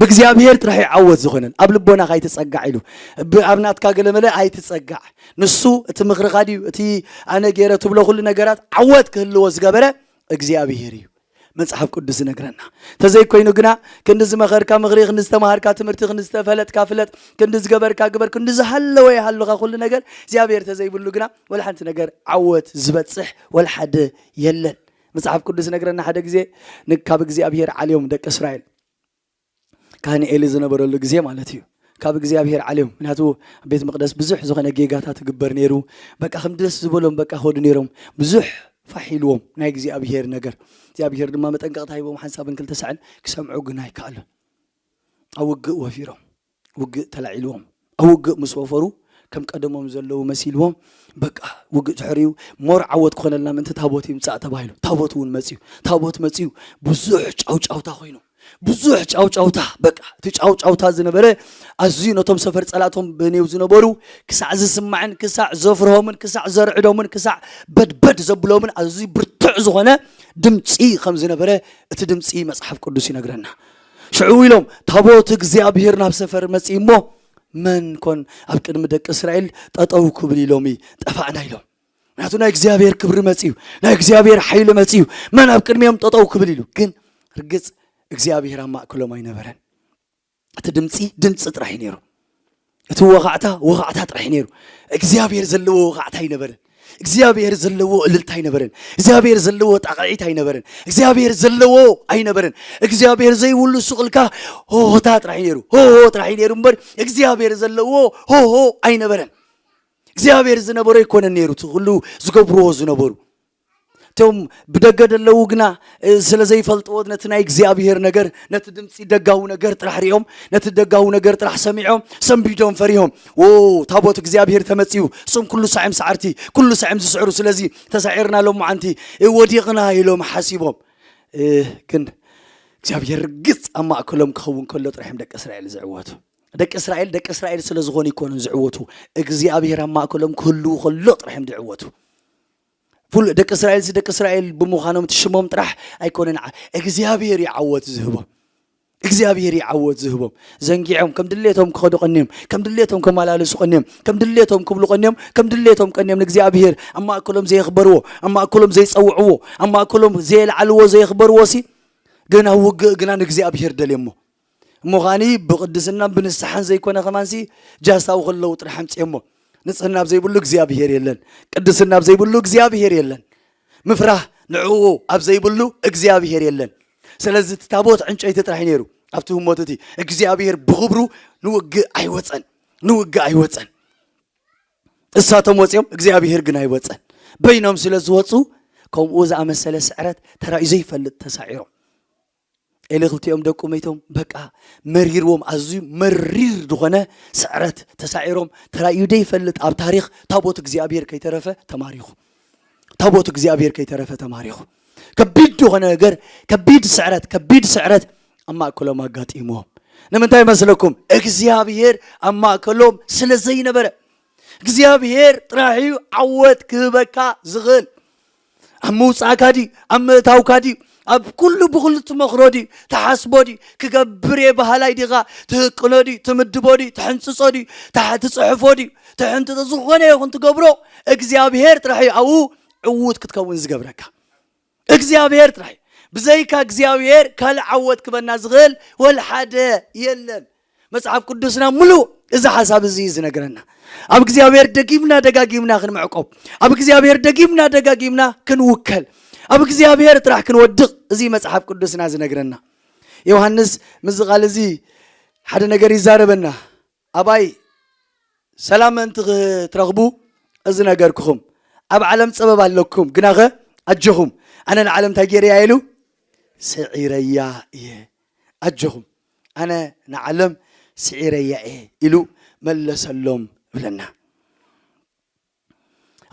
ብእግዚኣብሔር ጥራሕ እዩ ዓወት ዝኾነን። ኣብ ልቦና ካይትጸጋዕ ኢሉ፣ ብ-፣ ኣብ ናትካ ገለመለ ኣይትጸጋዕ። ንሱ እቲ ምኽርኻ ድዩ፣ እቲ ኣነ ገይረ ትብሎ ኩሉ ነገራት ዓወት ክህልዎ ዝገበረ እግዚኣብሔር እዩ። መጽሓፍ ቅዱስ ዝነግረና። ተዘይኮይኑ ግና ክንዲ ዝመኸርካ ምኽሪ፣ ክንዲ ዝተማሃርካ ትምህርቲ፣ ክንዲ ዝተፈለጥካ ፍለጥ፣ ክንዲ ዝገበርካ ግበር፣ ክንዲ ዝሃለወ ይሃሉኻ ኩሉ ነገር እግዚኣብሔር ተዘይብሉ ግና ወላ ሓንቲ ነገር ዓወት ዝበጽሕ ወላ ሓደ የለን። መጽሓፍ ቅዱስ ዝነግረና ሓደ ግዜ ን-፣ ካብ እግዚኣብሔር ዓልዮም ደቂ እስራኤል ካህን ኤሊ ዝነበረሉ ግዜ ማለት እዩ። ካብ እግዚኣብሔር ዓልዮም። ምክንያቱ ኣብ ቤት መቕደስ ብዙሕ ዝኾነ ጌጋታት ይግበር ነይሩ። በቃ ከም ደስ ዝበሎም በቃ ከዱ ነይሮም። ብዙሕ ፋሕ ኢልዎም ናይ እግዚኣብሔር ነገር። እግዚኣብሔር ድማ መጠንቀቕታ ሂቦም ሓንሳብን ክልተ ሳዕን ክሰምዑ ግን ኣይከኣሉን። ኣብ ውግእ ወፊሮም። ውግእ ተላዒልዎም። ኣብ ውግእ ምስ ወፈሩ ከም ቀደሞም ዘለዉ መሲልዎም። በቃ ውግእ ተሕርዩ ሞር ዓወት ክኾነልና ምእንቲ ታቦት ይምጻእ ተባሂሉ። ታቦት እውን መጽዩ። ታቦት መጽዩ ብዙሕ ጫውጫውታ ኮይኑ። ብዙሕ ጫውጫውታ፣ በቃ እቲ ጫውጫውታ ዝነበረ ኣዝዩ ነቶም ሰፈር ጸላእቶም በኔው ዝነበሩ ክሳዕ ዝስማዕን ክሳዕ ዘፍርሆምን ክሳዕ ዘርዕዶምን ክሳዕ በድበድ ዘብሎምን ኣዝዩ ብርቱዕ ዝኾነ ድምጺ ከም ዝነበረ እቲ ድምጺ መጽሓፍ ቅዱስ ይነግረና። ሽዑ ኢሎም፣ "ታቦት እግዚኣብሔር ናብ ሰፈር መጺኡ እሞ መን ኮን ኣብ ቅድሚ ደቂ እስራኤል ጠጠው ክብል ኢሎም ጠፋእና?" ኢሎም። ምክንያቱ ናይ እግዚኣብሔር ክብሪ መጺኡ፣ ናይ እግዚኣብሔር ሓይሊ መጺኡ፣ መን ኣብ ቅድሚኦም ጠጠው ክብል ኢሉ። ግን ርግጽ እግዚኣብሔር ኣብ ማእከሎም ኣይነበረን። እቲ ድምጺ ድምጺ ጥራሕ እዩ ነይሩ። እቲ ወኻዕታ ወኻዕታ ጥራሕ እዩ ነይሩ። እግዚኣብሔር ዘለዎ ወኻዕታ ኣይነበረን። እግዚኣብሔር ዘለዎ እልልታ ኣይነበረን። እግዚኣብሔር ዘለዎ ጣቕዒት ኣይነበረን። እግዚኣብሔር ዘለዎ ኣይነበረን። እግዚኣብሔር ዘይብሉ ሱቕ ኢልካ ሆሆታ ጥራሕ እዩ ነይሩ። ሆሆ ጥራሕ እዩ ነይሩ እምበር እግዚኣብሔር ዘለዎ ሆሆ ኣይነበረን። እግዚኣብሔር ዝነበሮ ኣይኮነን ነይሩ እቲ ኩሉ ዝገብርዎ ዝነበሩ። እቲ እቶም ብደገ ዘለዉ ግና፣ እ፣ ስለ ዘይፈልጥዎ ነቲ ናይ እግዚኣብሔር ነገር፣ ነቲ ድምፂ ደጋዊ ነገር ጥራሕ ሪኦም፣ ነቲ ደጋዊ ነገር ጥራሕ ሰሚዖም፣ ሰንቢዶም ፈሪሆም። "ዎ፣ ታቦት እግዚኣብሔር ተመፅዩ፣ እሶም ኩሉ ሳዕም ሰዓርቲ፣ ኩሉ ሳዕም ዝስዕሩ፣ ስለዚ ተሳዒርና ሎማዓንቲ፣ እ፣ ወዲቕና" ኢሎም ሓሲቦም። እ፣ ግን እግዚኣብሔር ርግፅ ኣብ ማእከሎም ክኸውን ከሎ ጥራሕ እዮም ደቂ እስራኤል ዝዕወቱ። ደቂ እስራኤል ደቂ እስራኤል ስለ ዝኾኑ ኣይኮኑን ዝዕወቱ። እግዚኣብሔር ኣብ ማእከሎም ክህልው ከሎ ጥራሕ እዮም ዝዕወቱ። ፍሉ-፣ ደቂ እስራኤል ሲ ደቂ እስራኤል ብምዃኖም እቲ ሽሞም ጥራሕ ኣይኮነን ዓ-፣ እግዚኣብሔር እዩ ዓወት ዝህቦም። እግዚኣብሔር እዩ ዓወት ዝህቦም። ዘንጊዖም ከም ድሌቶም ክኸዱ ቀንዮም፣ ከም ድሌቶም ከመላለሱ ቀንዮም፣ ከም ድሌቶም ክብሉ ቀንዮም፣ ከም ድሌቶም ቀንዮም ንእግዚኣብሔር ኣብ ማእከሎም ዘየኽበርዎ፣ ኣብ ማእከሎም ዘይጸውዕዎ፣ ኣብ ማእከሎም ዘየልዓልዎ ዘየኽበርዎ ሲ ግን ኣብ ውግእ ግና ንእግዚኣብሔር ደልየሞ። እሞ ኸኣኒ ብቅድስናን ብንስሓን ዘይኮነ ከማንሲ ጃስታዊ ከለዉ ጥራሕ ኣምፅኦሞ። ንጽህና ኣብ ዘይብሉ እግዚኣብሔር የለን። ቅድስና ኣብ ዘይብሉ እግዚኣብሔር የለን። ምፍራህ ንዕኡ ኣብ ዘይብሉ እግዚኣብሔር የለን። ስለዚ እቲ ታቦት ዕንጨይቲ ጥራሕ እዩ ነይሩ። ኣብቲ ህሞት እቲ እግዚኣብሔር ብኽብሩ ንውግእ ኣይወፀን። ንውግእ ኣይወፀን። እሳቶም ወፂኦም፣ እግዚኣብሔር ግን ኣይወፀን። በይኖም ስለ ዝወፁ ከምኡ ዝኣመሰለ ስዕረት ተራእዩ ዘይፈልጥ ተሳዒሮም። ኤሊ ክልቲኦም ደቁ መይቶም፣ በቃ መሪርዎም፣ ኣዝዩ መሪር ዝኾነ ስዕረት ተሳዒሮም። ተራእዩ ዘይፈልጥ ኣብ ታሪኽ ታቦት እግዚኣብሔር ከይተረፈ ተማሪኹ። ታቦት እግዚኣብሔር ከይተረፈ ተማሪኹ። ከቢድ ዝኾነ ነገር፣ ከቢድ ስዕረት፣ ከቢድ ስዕረት ኣብ ማእከሎም ኣጋጢምዎም። ንምንታይ መስለኩም? እግዚኣብሔር ኣብ ማእከሎም ስለ ዘይነበረ። እግዚኣብሔር ጥራሕ እዩ ዓወት ክህበካ ዝኽእል። ኣብ ምውጻእካ ድዩ? ኣብ ምእታውካ ድዩ? ኣብ ኩሉ ብኹሉ ትመኽሮ ድዩ? ትሓስቦ ድዩ? ክገብር እየ በሃላይ ዲኻ? ትህቅኖ ድዩ? ትምድቦ ድዩ? ትሕንጽጾ ድዩ? ትሓ-፣ ትጽሕፎ ድዩ? ትሕንጥጦ፣ ዝኾነ ይኹን ትገብሮ፣ እግዚኣብሔር ጥራሕ እዩ ኣብኡ ዕዉት ክትከውን ዝገብረካ። እግዚኣብሔር ጥራሕ እዩ። ብዘይካ እግዚኣብሔር ካልእ ዓወት ክበና ዝኽእል ወላ ሓደ የለን። መጽሓፍ ቅዱስና ምሉእ እዚ ሓሳብ እዚ እዩ ዝነግረና። ኣብ እግዚኣብሔር ደጊምና ደጋጊምና ክንምዕቆብ፣ ኣብ እግዚኣብሔር ደጊምና ደጋጊምና ክንውከል፣ ኣብ እግዚኣብሔር ጥራሕ ክንወድቕ፣ እዚ መጽሓፍ ቅዱስና ዝነግረና። ዮሃንስ ምስዚ ቃል እዚ ሓደ ነገር ይዛረበና። ኣባይ ሰላም ምእንቲ ክትረኽቡ እዚ ነገርኩኹም። ኣብ ዓለም ጸበባ ኣለኩም፣ ግናኸ ኣጆኹም፣ ኣነ ንዓለም እንታይ ገይረያ ኢሉ? ስዒረያ እየ። ኣጆኹም፣ ኣነ ንዓለም ስዒረያ እየ ኢሉ መለሰሎም ብለና።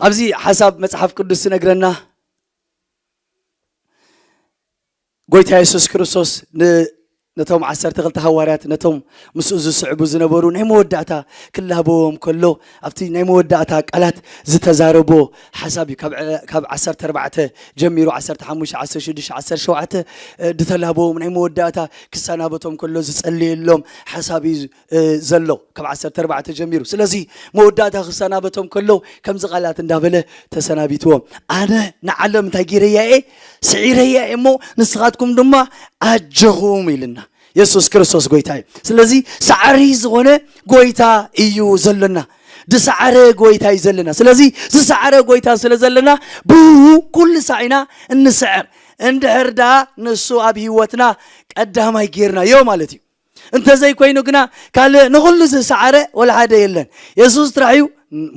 ኣብዚ ሓሳብ መጽሓፍ ቅዱስ ዝነግረና፣ ጎይታ የሱስ ክርስቶስ ን-፣ ነቶም ዓሰርተ ክልተ ሃዋርያት፣ ነቶም ምስኡ ዝስዕቡ ዝነበሩ ናይ መወዳእታ ክላበዎም ከሎ፣ ኣብቲ ናይ መወዳእታ ቃላት ዝተዛረቦ ሓሳብ እዩ። ካብ ዕ-፣ ካብ ዓሰርተ ኣርባዕተ ጀሚሩ፣ ዓሰርተ ሓሙሽተ፣ ዓሰርተ ሽዱሽተ፣ ዓሰርተ ሸውዓተ፣ እ፣ ዝተላበዎም ናይ መወዳእታ ክሰናበቶም ከሎ ዝጸለየሎም ሓሳብ እዩ፣ እ፣ ዘሎ፣ ካብ ዓሰርተ ኣርባዕተ ጀሚሩ። ስለዚ መወዳእታ ክሰናበቶም ከሎ ከምዚ ቃላት እንዳበለ ተሰናቢትዎም። "ኣነ ንዓለም እንታይ ገይረያ እየ? ስዒረያ እየ እሞ ንስኻትኩም ድማ ኣጆኹም" ኢልና። የሱስ ክርስቶስ ጎይታ እዩ። ስለዚ ሰዓሪ ዝኾነ ጎይታ እዩ ዘለና። ዝሰዓረ ጎይታ እዩ ዘለና። ስለዚ ዝሰዓረ ጎይታ ስለ ዘለና ብኡ ኩሉ ሳዕ ኢና እንስዕር። እንድሕር ደኣ ንሱ ኣብ ህይወትና ቀዳማይ ጌርናዮ ማለት እዩ። እንተዘይኮይኑ ግና ካልእ ንኹሉ ዝሰዓረ ወላ ሓደ የለን። የሱስ ጥራሕ እዩ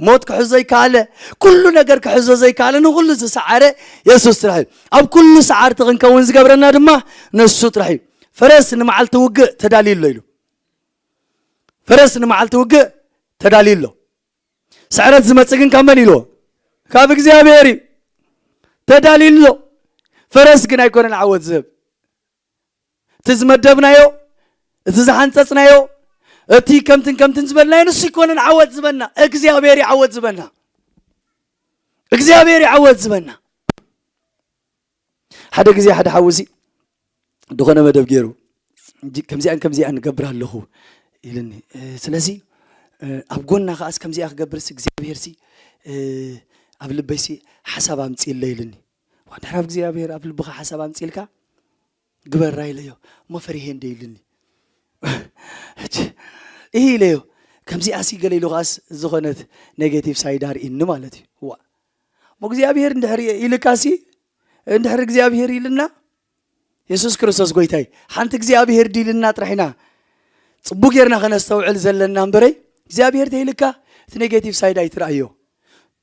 ሞት ክሕዞ ይከኣለ፣ ኩሉ ነገር ክሕዞ ዘይከኣለ ንኹሉ ዝሰዓረ የሱስ ጥራሕ እዩ። ኣብ ኩሉ ሰዓርቲ ክንከውን ዝገብረና ድማ ንሱ ጥራሕ እዩ። ፈረስ ንመዓልቲ ውግእ ተዳልዩ ኣሎ ኢሉ። ፈረስ ንመዓልቲ ውግእ ተዳልዩ ኣሎ። ስዕረት ዝመጽእ ግን ካብ መን ኢልዎ? ካብ እግዚኣብሔር እዩ። ተዳልዩ ኣሎ። ፈረስ ግን ኣይኮነን ዓወት ዝህብ። እቲ ዝመደብናዮ፣ እቲ ዝሓንጸጽናዮ፣ እቲ ከምትን ከምትን ዝበልናዮ ንሱ ኣይኮነን ዓወት ዝበና፣ እግዚኣብሔር እዩ ዓወት ዝበና። እግዚኣብሔር እዩ ዓወት ዝበና። ሓደ ግዜ ሓደ ሓውሲ ዝኾነ መደብ ገይሩ፣ "እንጂ ከምዚኣን ከምዚኣን እገብር ኣለኹ" ኢልኒ። እ፣ ስለዚ፣ እ፣ ኣብ ጎና ከኣስ ከምዚኣ ክገብርሲ እግዚኣብሔርሲ፣ እ፣ ኣብ ልበይሲ ሓሳብ ኣምጺእለ ኢልኒ። "ዋ፣ እንድሕር ኣብ እግዚኣብሔር ኣብ ልብኻ ሓሳብ ኣምጺእልካ ግበራ" ኢለዮ። "እሞ ፈሪሄ እንደ" ኢልኒ። ሕጂ፣ "እህ" ኢለዮ። "ከምዚኣሲ" ገለ ኢሉ ከኣስ ዝኾነት ኔጌቲቭ ሳይድ ኣርእኒ ማለት እዩ። ዋ፣ እሞ እግዚኣብሔር እንድሕር ኢልካሲ፣ እንድሕር እግዚኣብሔር ኢልና፣ የሱስ ክርስቶስ ጎይታይ፣ ሓንቲ እግዚኣብሔር ዲልና ጥራሕ ኢና ጽቡቅ ጌርና ከነስተውዕል ዘለና እምበረይ፣ እግዚኣብሔር ተይልካ እቲ ኔጌቲቭ ሳይድ ኣይትረኣዮ።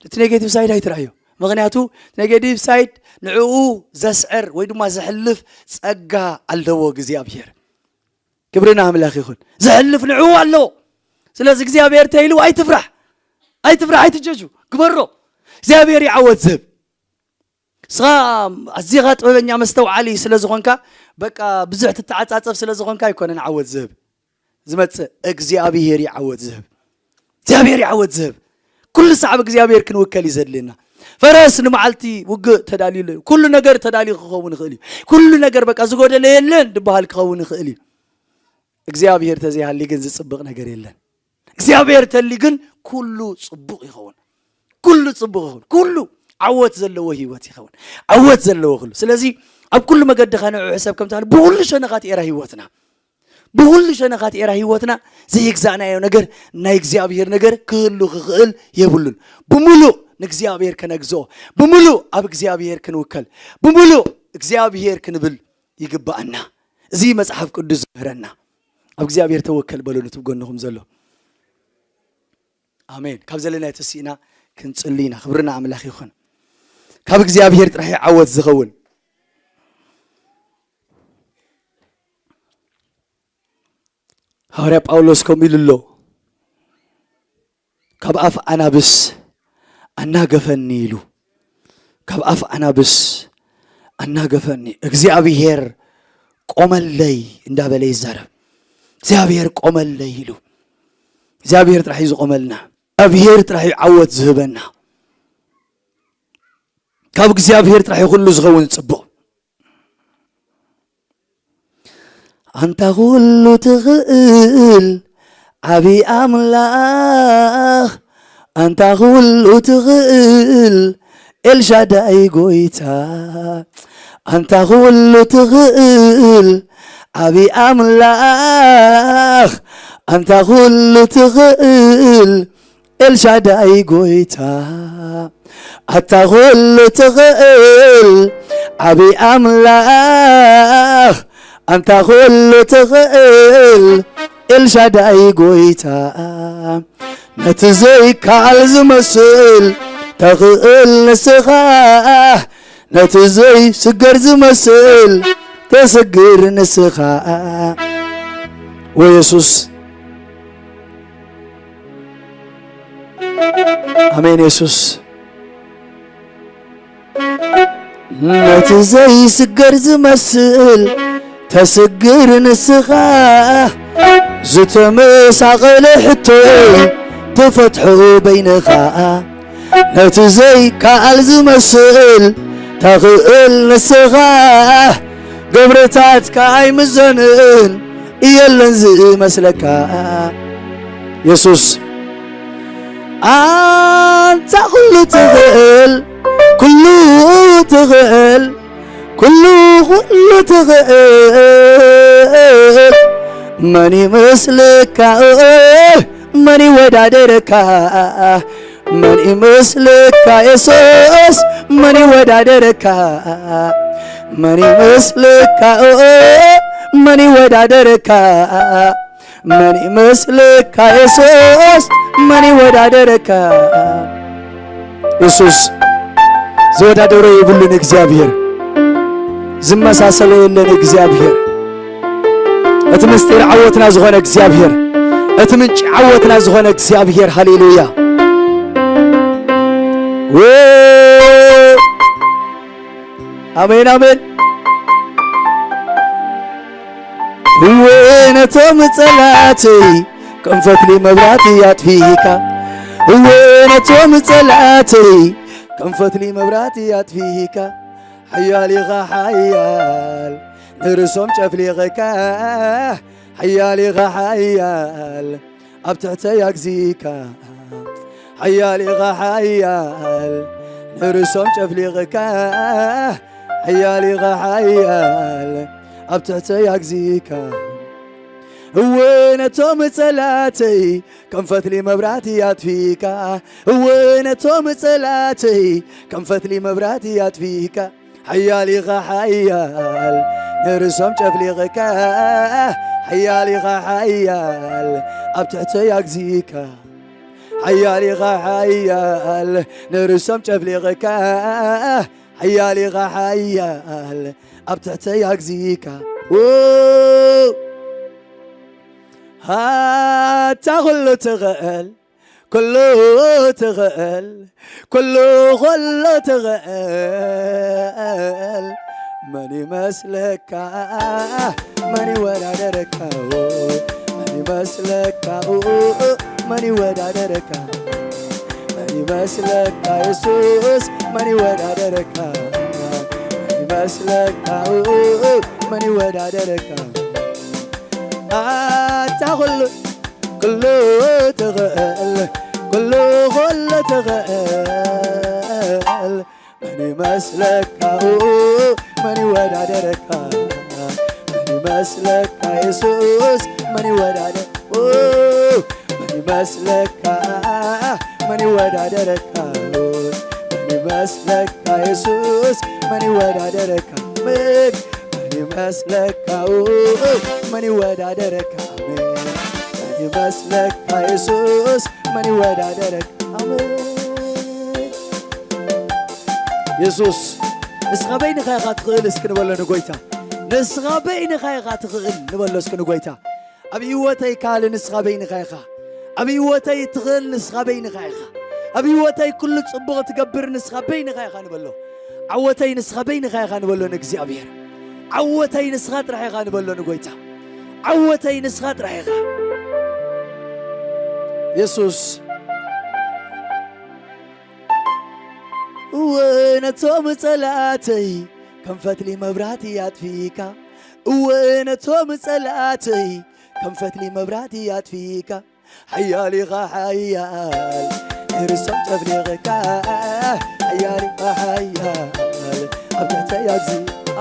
እቲ ኔጌቲቭ ሳይድ ኣይትረኣዮ። ምኽንያቱ negative side ንዕኡ ዘስዕር ወይ ድማ ዘሕልፍ ጸጋ ኣለዎ እግዚኣብሔር። ክብሪ ንኣምላኽ ይኹን። ዘሕልፍ ንዕኡ ኣለዎ። ስለዚ እግዚኣብሔር ተይሉ ኣይትፍራሕ፣ ኣይትፍራሕ፣ ኣይትጀጁ፣ ግበሮ። እግዚኣብሔር ይዓወት ዝህብ። ንስኻ ኣዚኻ ጥበበኛ መስተውዓሊ ስለ ዝኾንካ፣ በቃ ብዙሕ ትተዓጻጸፍ ስለ ዝኾንካ ኣይኮነን ዓወት ዝህብ ዝመጽእ፣ እግዚኣብሔር ይዓወት ዝህብ። እግዚኣብሔር ይዓወት ዝህብ። ኩሉ ሰዓብ እግዚኣብሔር ክንውከል እዩ ዘድልየና። ፈረስ ንመዓልቲ ውግእ ተዳልዩ ኣሎ። ኩሉ ነገር ተዳልዩ ክኸውን ይኽእል እዩ። ኩሉ ነገር በቃ ዝጎደለ የለን ድበሃል ክኸውን ይኽእል እዩ። እግዚኣብሔር ተዘይሃሊ ግን ዝጽብቕ ነገር የለን። እግዚኣብሔር ተሊ ግን ኩሉ ጽቡቕ ይኸውን። ኩሉ ጽቡቕ ይኸውን። ኩሉ ዓወት ዘለዎ ህይወት ይኸውን። ዓወት ዘለዎ ኩሉ። ስለዚ ኣብ ኩሉ መገድኻ ንዑ ሕሰብ ከም ተባህለ ብኹሉ ሸነኻት ኤራ ህይወትና፣ ብኹሉ ሸነኻት ኤራ ህይወትና ዘይግዛእናዮ ነገር ናይ እግዚኣብሔር ነገር ክህሉ ክኽእል የብሉን። ብምሉእ ንእግዚኣብሔር ከነግዝኦ፣ ብምሉእ ኣብ እግዚኣብሔር ክንውከል፣ ብምሉእ እግዚኣብሔር ክንብል ይግባኣና። እዚ መጽሓፍ ቅዱስ ዝምህረና። ኣብ እግዚኣብሔር ተወከል በሉ ነቲ ጎንኹም ዘሎ። ኣሜን። ካብ ዘለናዮ ተሲእና ክንጽሊ ኢና። ክብርና ኣምላኽ ይኹን። ካብ እግዚኣብሔር ጥራሕ እዩ ዓወት ዝኸውን። ሃዋርያ ጳውሎስ ከምኡ ኢሉ ኣሎ፣ ካብ ኣፍ ኣናብስ ኣናገፈኒ ኢሉ። ካብ ኣፍ ኣናብስ ኣናገፈኒ። እግዚኣብሔር ቆመለይ እንዳበለ ይዛረብ። እግዚኣብሔር ቆመለይ ኢሉ። እግዚኣብሔር ጥራሕ እዩ ዝቆመልና። እግዚኣብሔር ጥራሕ እዩ ዓወት ዝህበና። ካብ እግዚኣብሔር ጥራሕ እዩ ኩሉ ዝኸውን ጽቡቕ። ኣንታ ኩሉ ትኽእል ዓቢ ኣምላኽ፣ ኣንታ ኩሉ ትኽእል ኤልሻዳይ ጎይታ፣ ኣንታ ኩሉ ትኽእል ዓቢ ኣምላኽ፣ ኣንታ ኩሉ ትኽእል ኤልሻዳይ ጎይታ፣ ኣታ ኩሉ ትኽእል ዓቢ ኣምላኽ፣ ኣንታ ኩሉ ትኽእል ኤልሻዳይ ጎይታ፣ ነቲ ዘይከኣል ዝመስል ተኽእል ንስኻ፣ ነቲ ዘይስገር ዝመስል ተስግር ንስኻ። ወየሱስ፣ ኣሜን የሱስ። ነቲ ዘይስገር ዝመስል ተስግር ንስኻ፣ ዝተመሳቐለ ሕቶይ ትፈትሖ በይንኻ። ነቲ ዘይከኣል ዝመስል ተኽእል ንስኻ፣ ግብርታትካ ኣይምዘንን የለን ዝመስለካ። የሱስ ኣንታ ኩሉ ትኽእል፣ ኩሉ ትኽእል፣ ኩሉ ኩሉ ትኽእል፣ መን ይመስለካ? መን ይወዳደረካ? መን ይመስለካ የሱስ? መን ይወዳደረካ? መን ይመስለካ? መን ይወዳደረካ? መን ይመስለካ የሱስ? መን ይወዳደረካ? የሱስ ዝወዳደሮ የብሉን እግዚኣብሔር፣ ዝመሳሰሎ የለን እግዚኣብሔር። እቲ ምስጢር ዓወትና ዝኾነ እግዚኣብሔር፣ እቲ ምንጪ ዓወትና ዝኾነ እግዚኣብሔር። ሃሌሉያ። ኣሜን፣ ኣሜን። እወ ነቶም ጸላእተይ ከም ፈትሊ መብራህቲ ኣጥፊእካ። እወ ነቶም ጸላእተይ ከም ፈትሊ መብራህቲ ኣጥፊእካ። ሓያል ኢኻ ሓያል ንርእሶም ጨፍሊቕካ። ሓያል ኢኻ ሓያል ኣብ ትሕተይ ኣግዚካ። ሓያል ኢኻ ሓያል ንርእሶም ጨፍሊቕካ። ሓያል ኢኻ ሓያል ኣብ ትሕተይ ኣግዚካ። እወ ነቶም ጸላእተይ ከም ፈትሊ መብራህቲ ኣጥፊእካ። እወ ነቶም ጸላእተይ ከም ፈትሊ መብራህቲ ኣጥፊእካ። ሓያል ኢኻ ሓያል ንርእሶም ጨፍሊቕካ። ሓያል ኢኻ ሓያል ኣብ ትሕተይ ኣግዚካ። ሓያል ኢኻ ሓያል ንርእሶም ጨፍሊቕካ ሓያል ኢኻ ሓያል ኣብ ትሕተይ ኣግዚካ ው ኣታ ኩሉ ትኽእል ኩሉ ትኽእል ኩሉ ኾሎ ትኽእል መን ይመስለካ መን ይወዳደረካ መን ይመስለካ መን ይወዳደረካ መን ይመስለካ የሱስ መን ይወዳደረካ መን ይመስለካ መን ይወዳደረካ ኣታ ኩሉ ኩሉ ትኽእል ኩሉ ኹሉ ትኽእል መን ይመስለካ መን ይወዳደረካ መን ይመስለካ የሱስ መን ይወዳደር መን ይመስለካ መን ይወዳደረካ መን ይመስለካ የሱስ መን ይወዳደረካ ምን መን ይመስለካ መን ይወዳደረካ ምን መን ይመስለካ የሱስ መን ይወዳደረካ ኣሜን የሱስ ንስኻ በይንኻ ኢኻ ትኽእል እስኪ ንበሎ ንጎይታ ንስኻ በይንኻ ኢኻ ትኽእል ንበሎ እስኪ ንጎይታ ኣብ ህይወተይ ካልእ ንስኻ በይንኻ ኢኻ ኣብ ህይወተይ እትኽእል ንስኻ በይንኻ ኢኻ ኣብ ህይወተይ ኩሉ ጽቡቕ ትገብር ንስኻ በይንኻ ኢኻ ንበሎ ዓወተይ ንስኻ በይንኻ ኢኻ ንበሎ ንእግዚኣብሔር ዓወተይ ንስኻ ጥራሕ ኢኻ ንበሎ ንጎይታ ዓወተይ ንስኻ ጥራሕ ኢኻ የሱስ እወ ነቶም ጸላእተይ ከም ፈትሊ መብራህቲ ኣጥፊእካ እወ ነቶም ጸላእተይ ከም ፈትሊ መብራህቲ ኣጥፊእካ ሓያል ኢኻ ሓያል ንርእሶም ጨፍሊቕካ ሓያል ኢኻ ሓያል ኣብ ትሕተይ ኣግዚ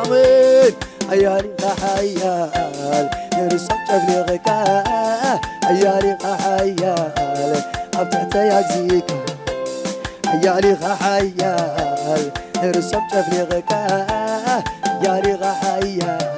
ኣሜን ሓያል ኢኻ ሓያል ንርእሶም ጨፍሊቕካ ሓያል ኢኻ ሓያል ኣብ ትሕተይ ኣግዚእካ ሓያል ኢኻ ሓያል ንርእሶም ጨፍሊቕካ ሓያል ኢኻ ሓያል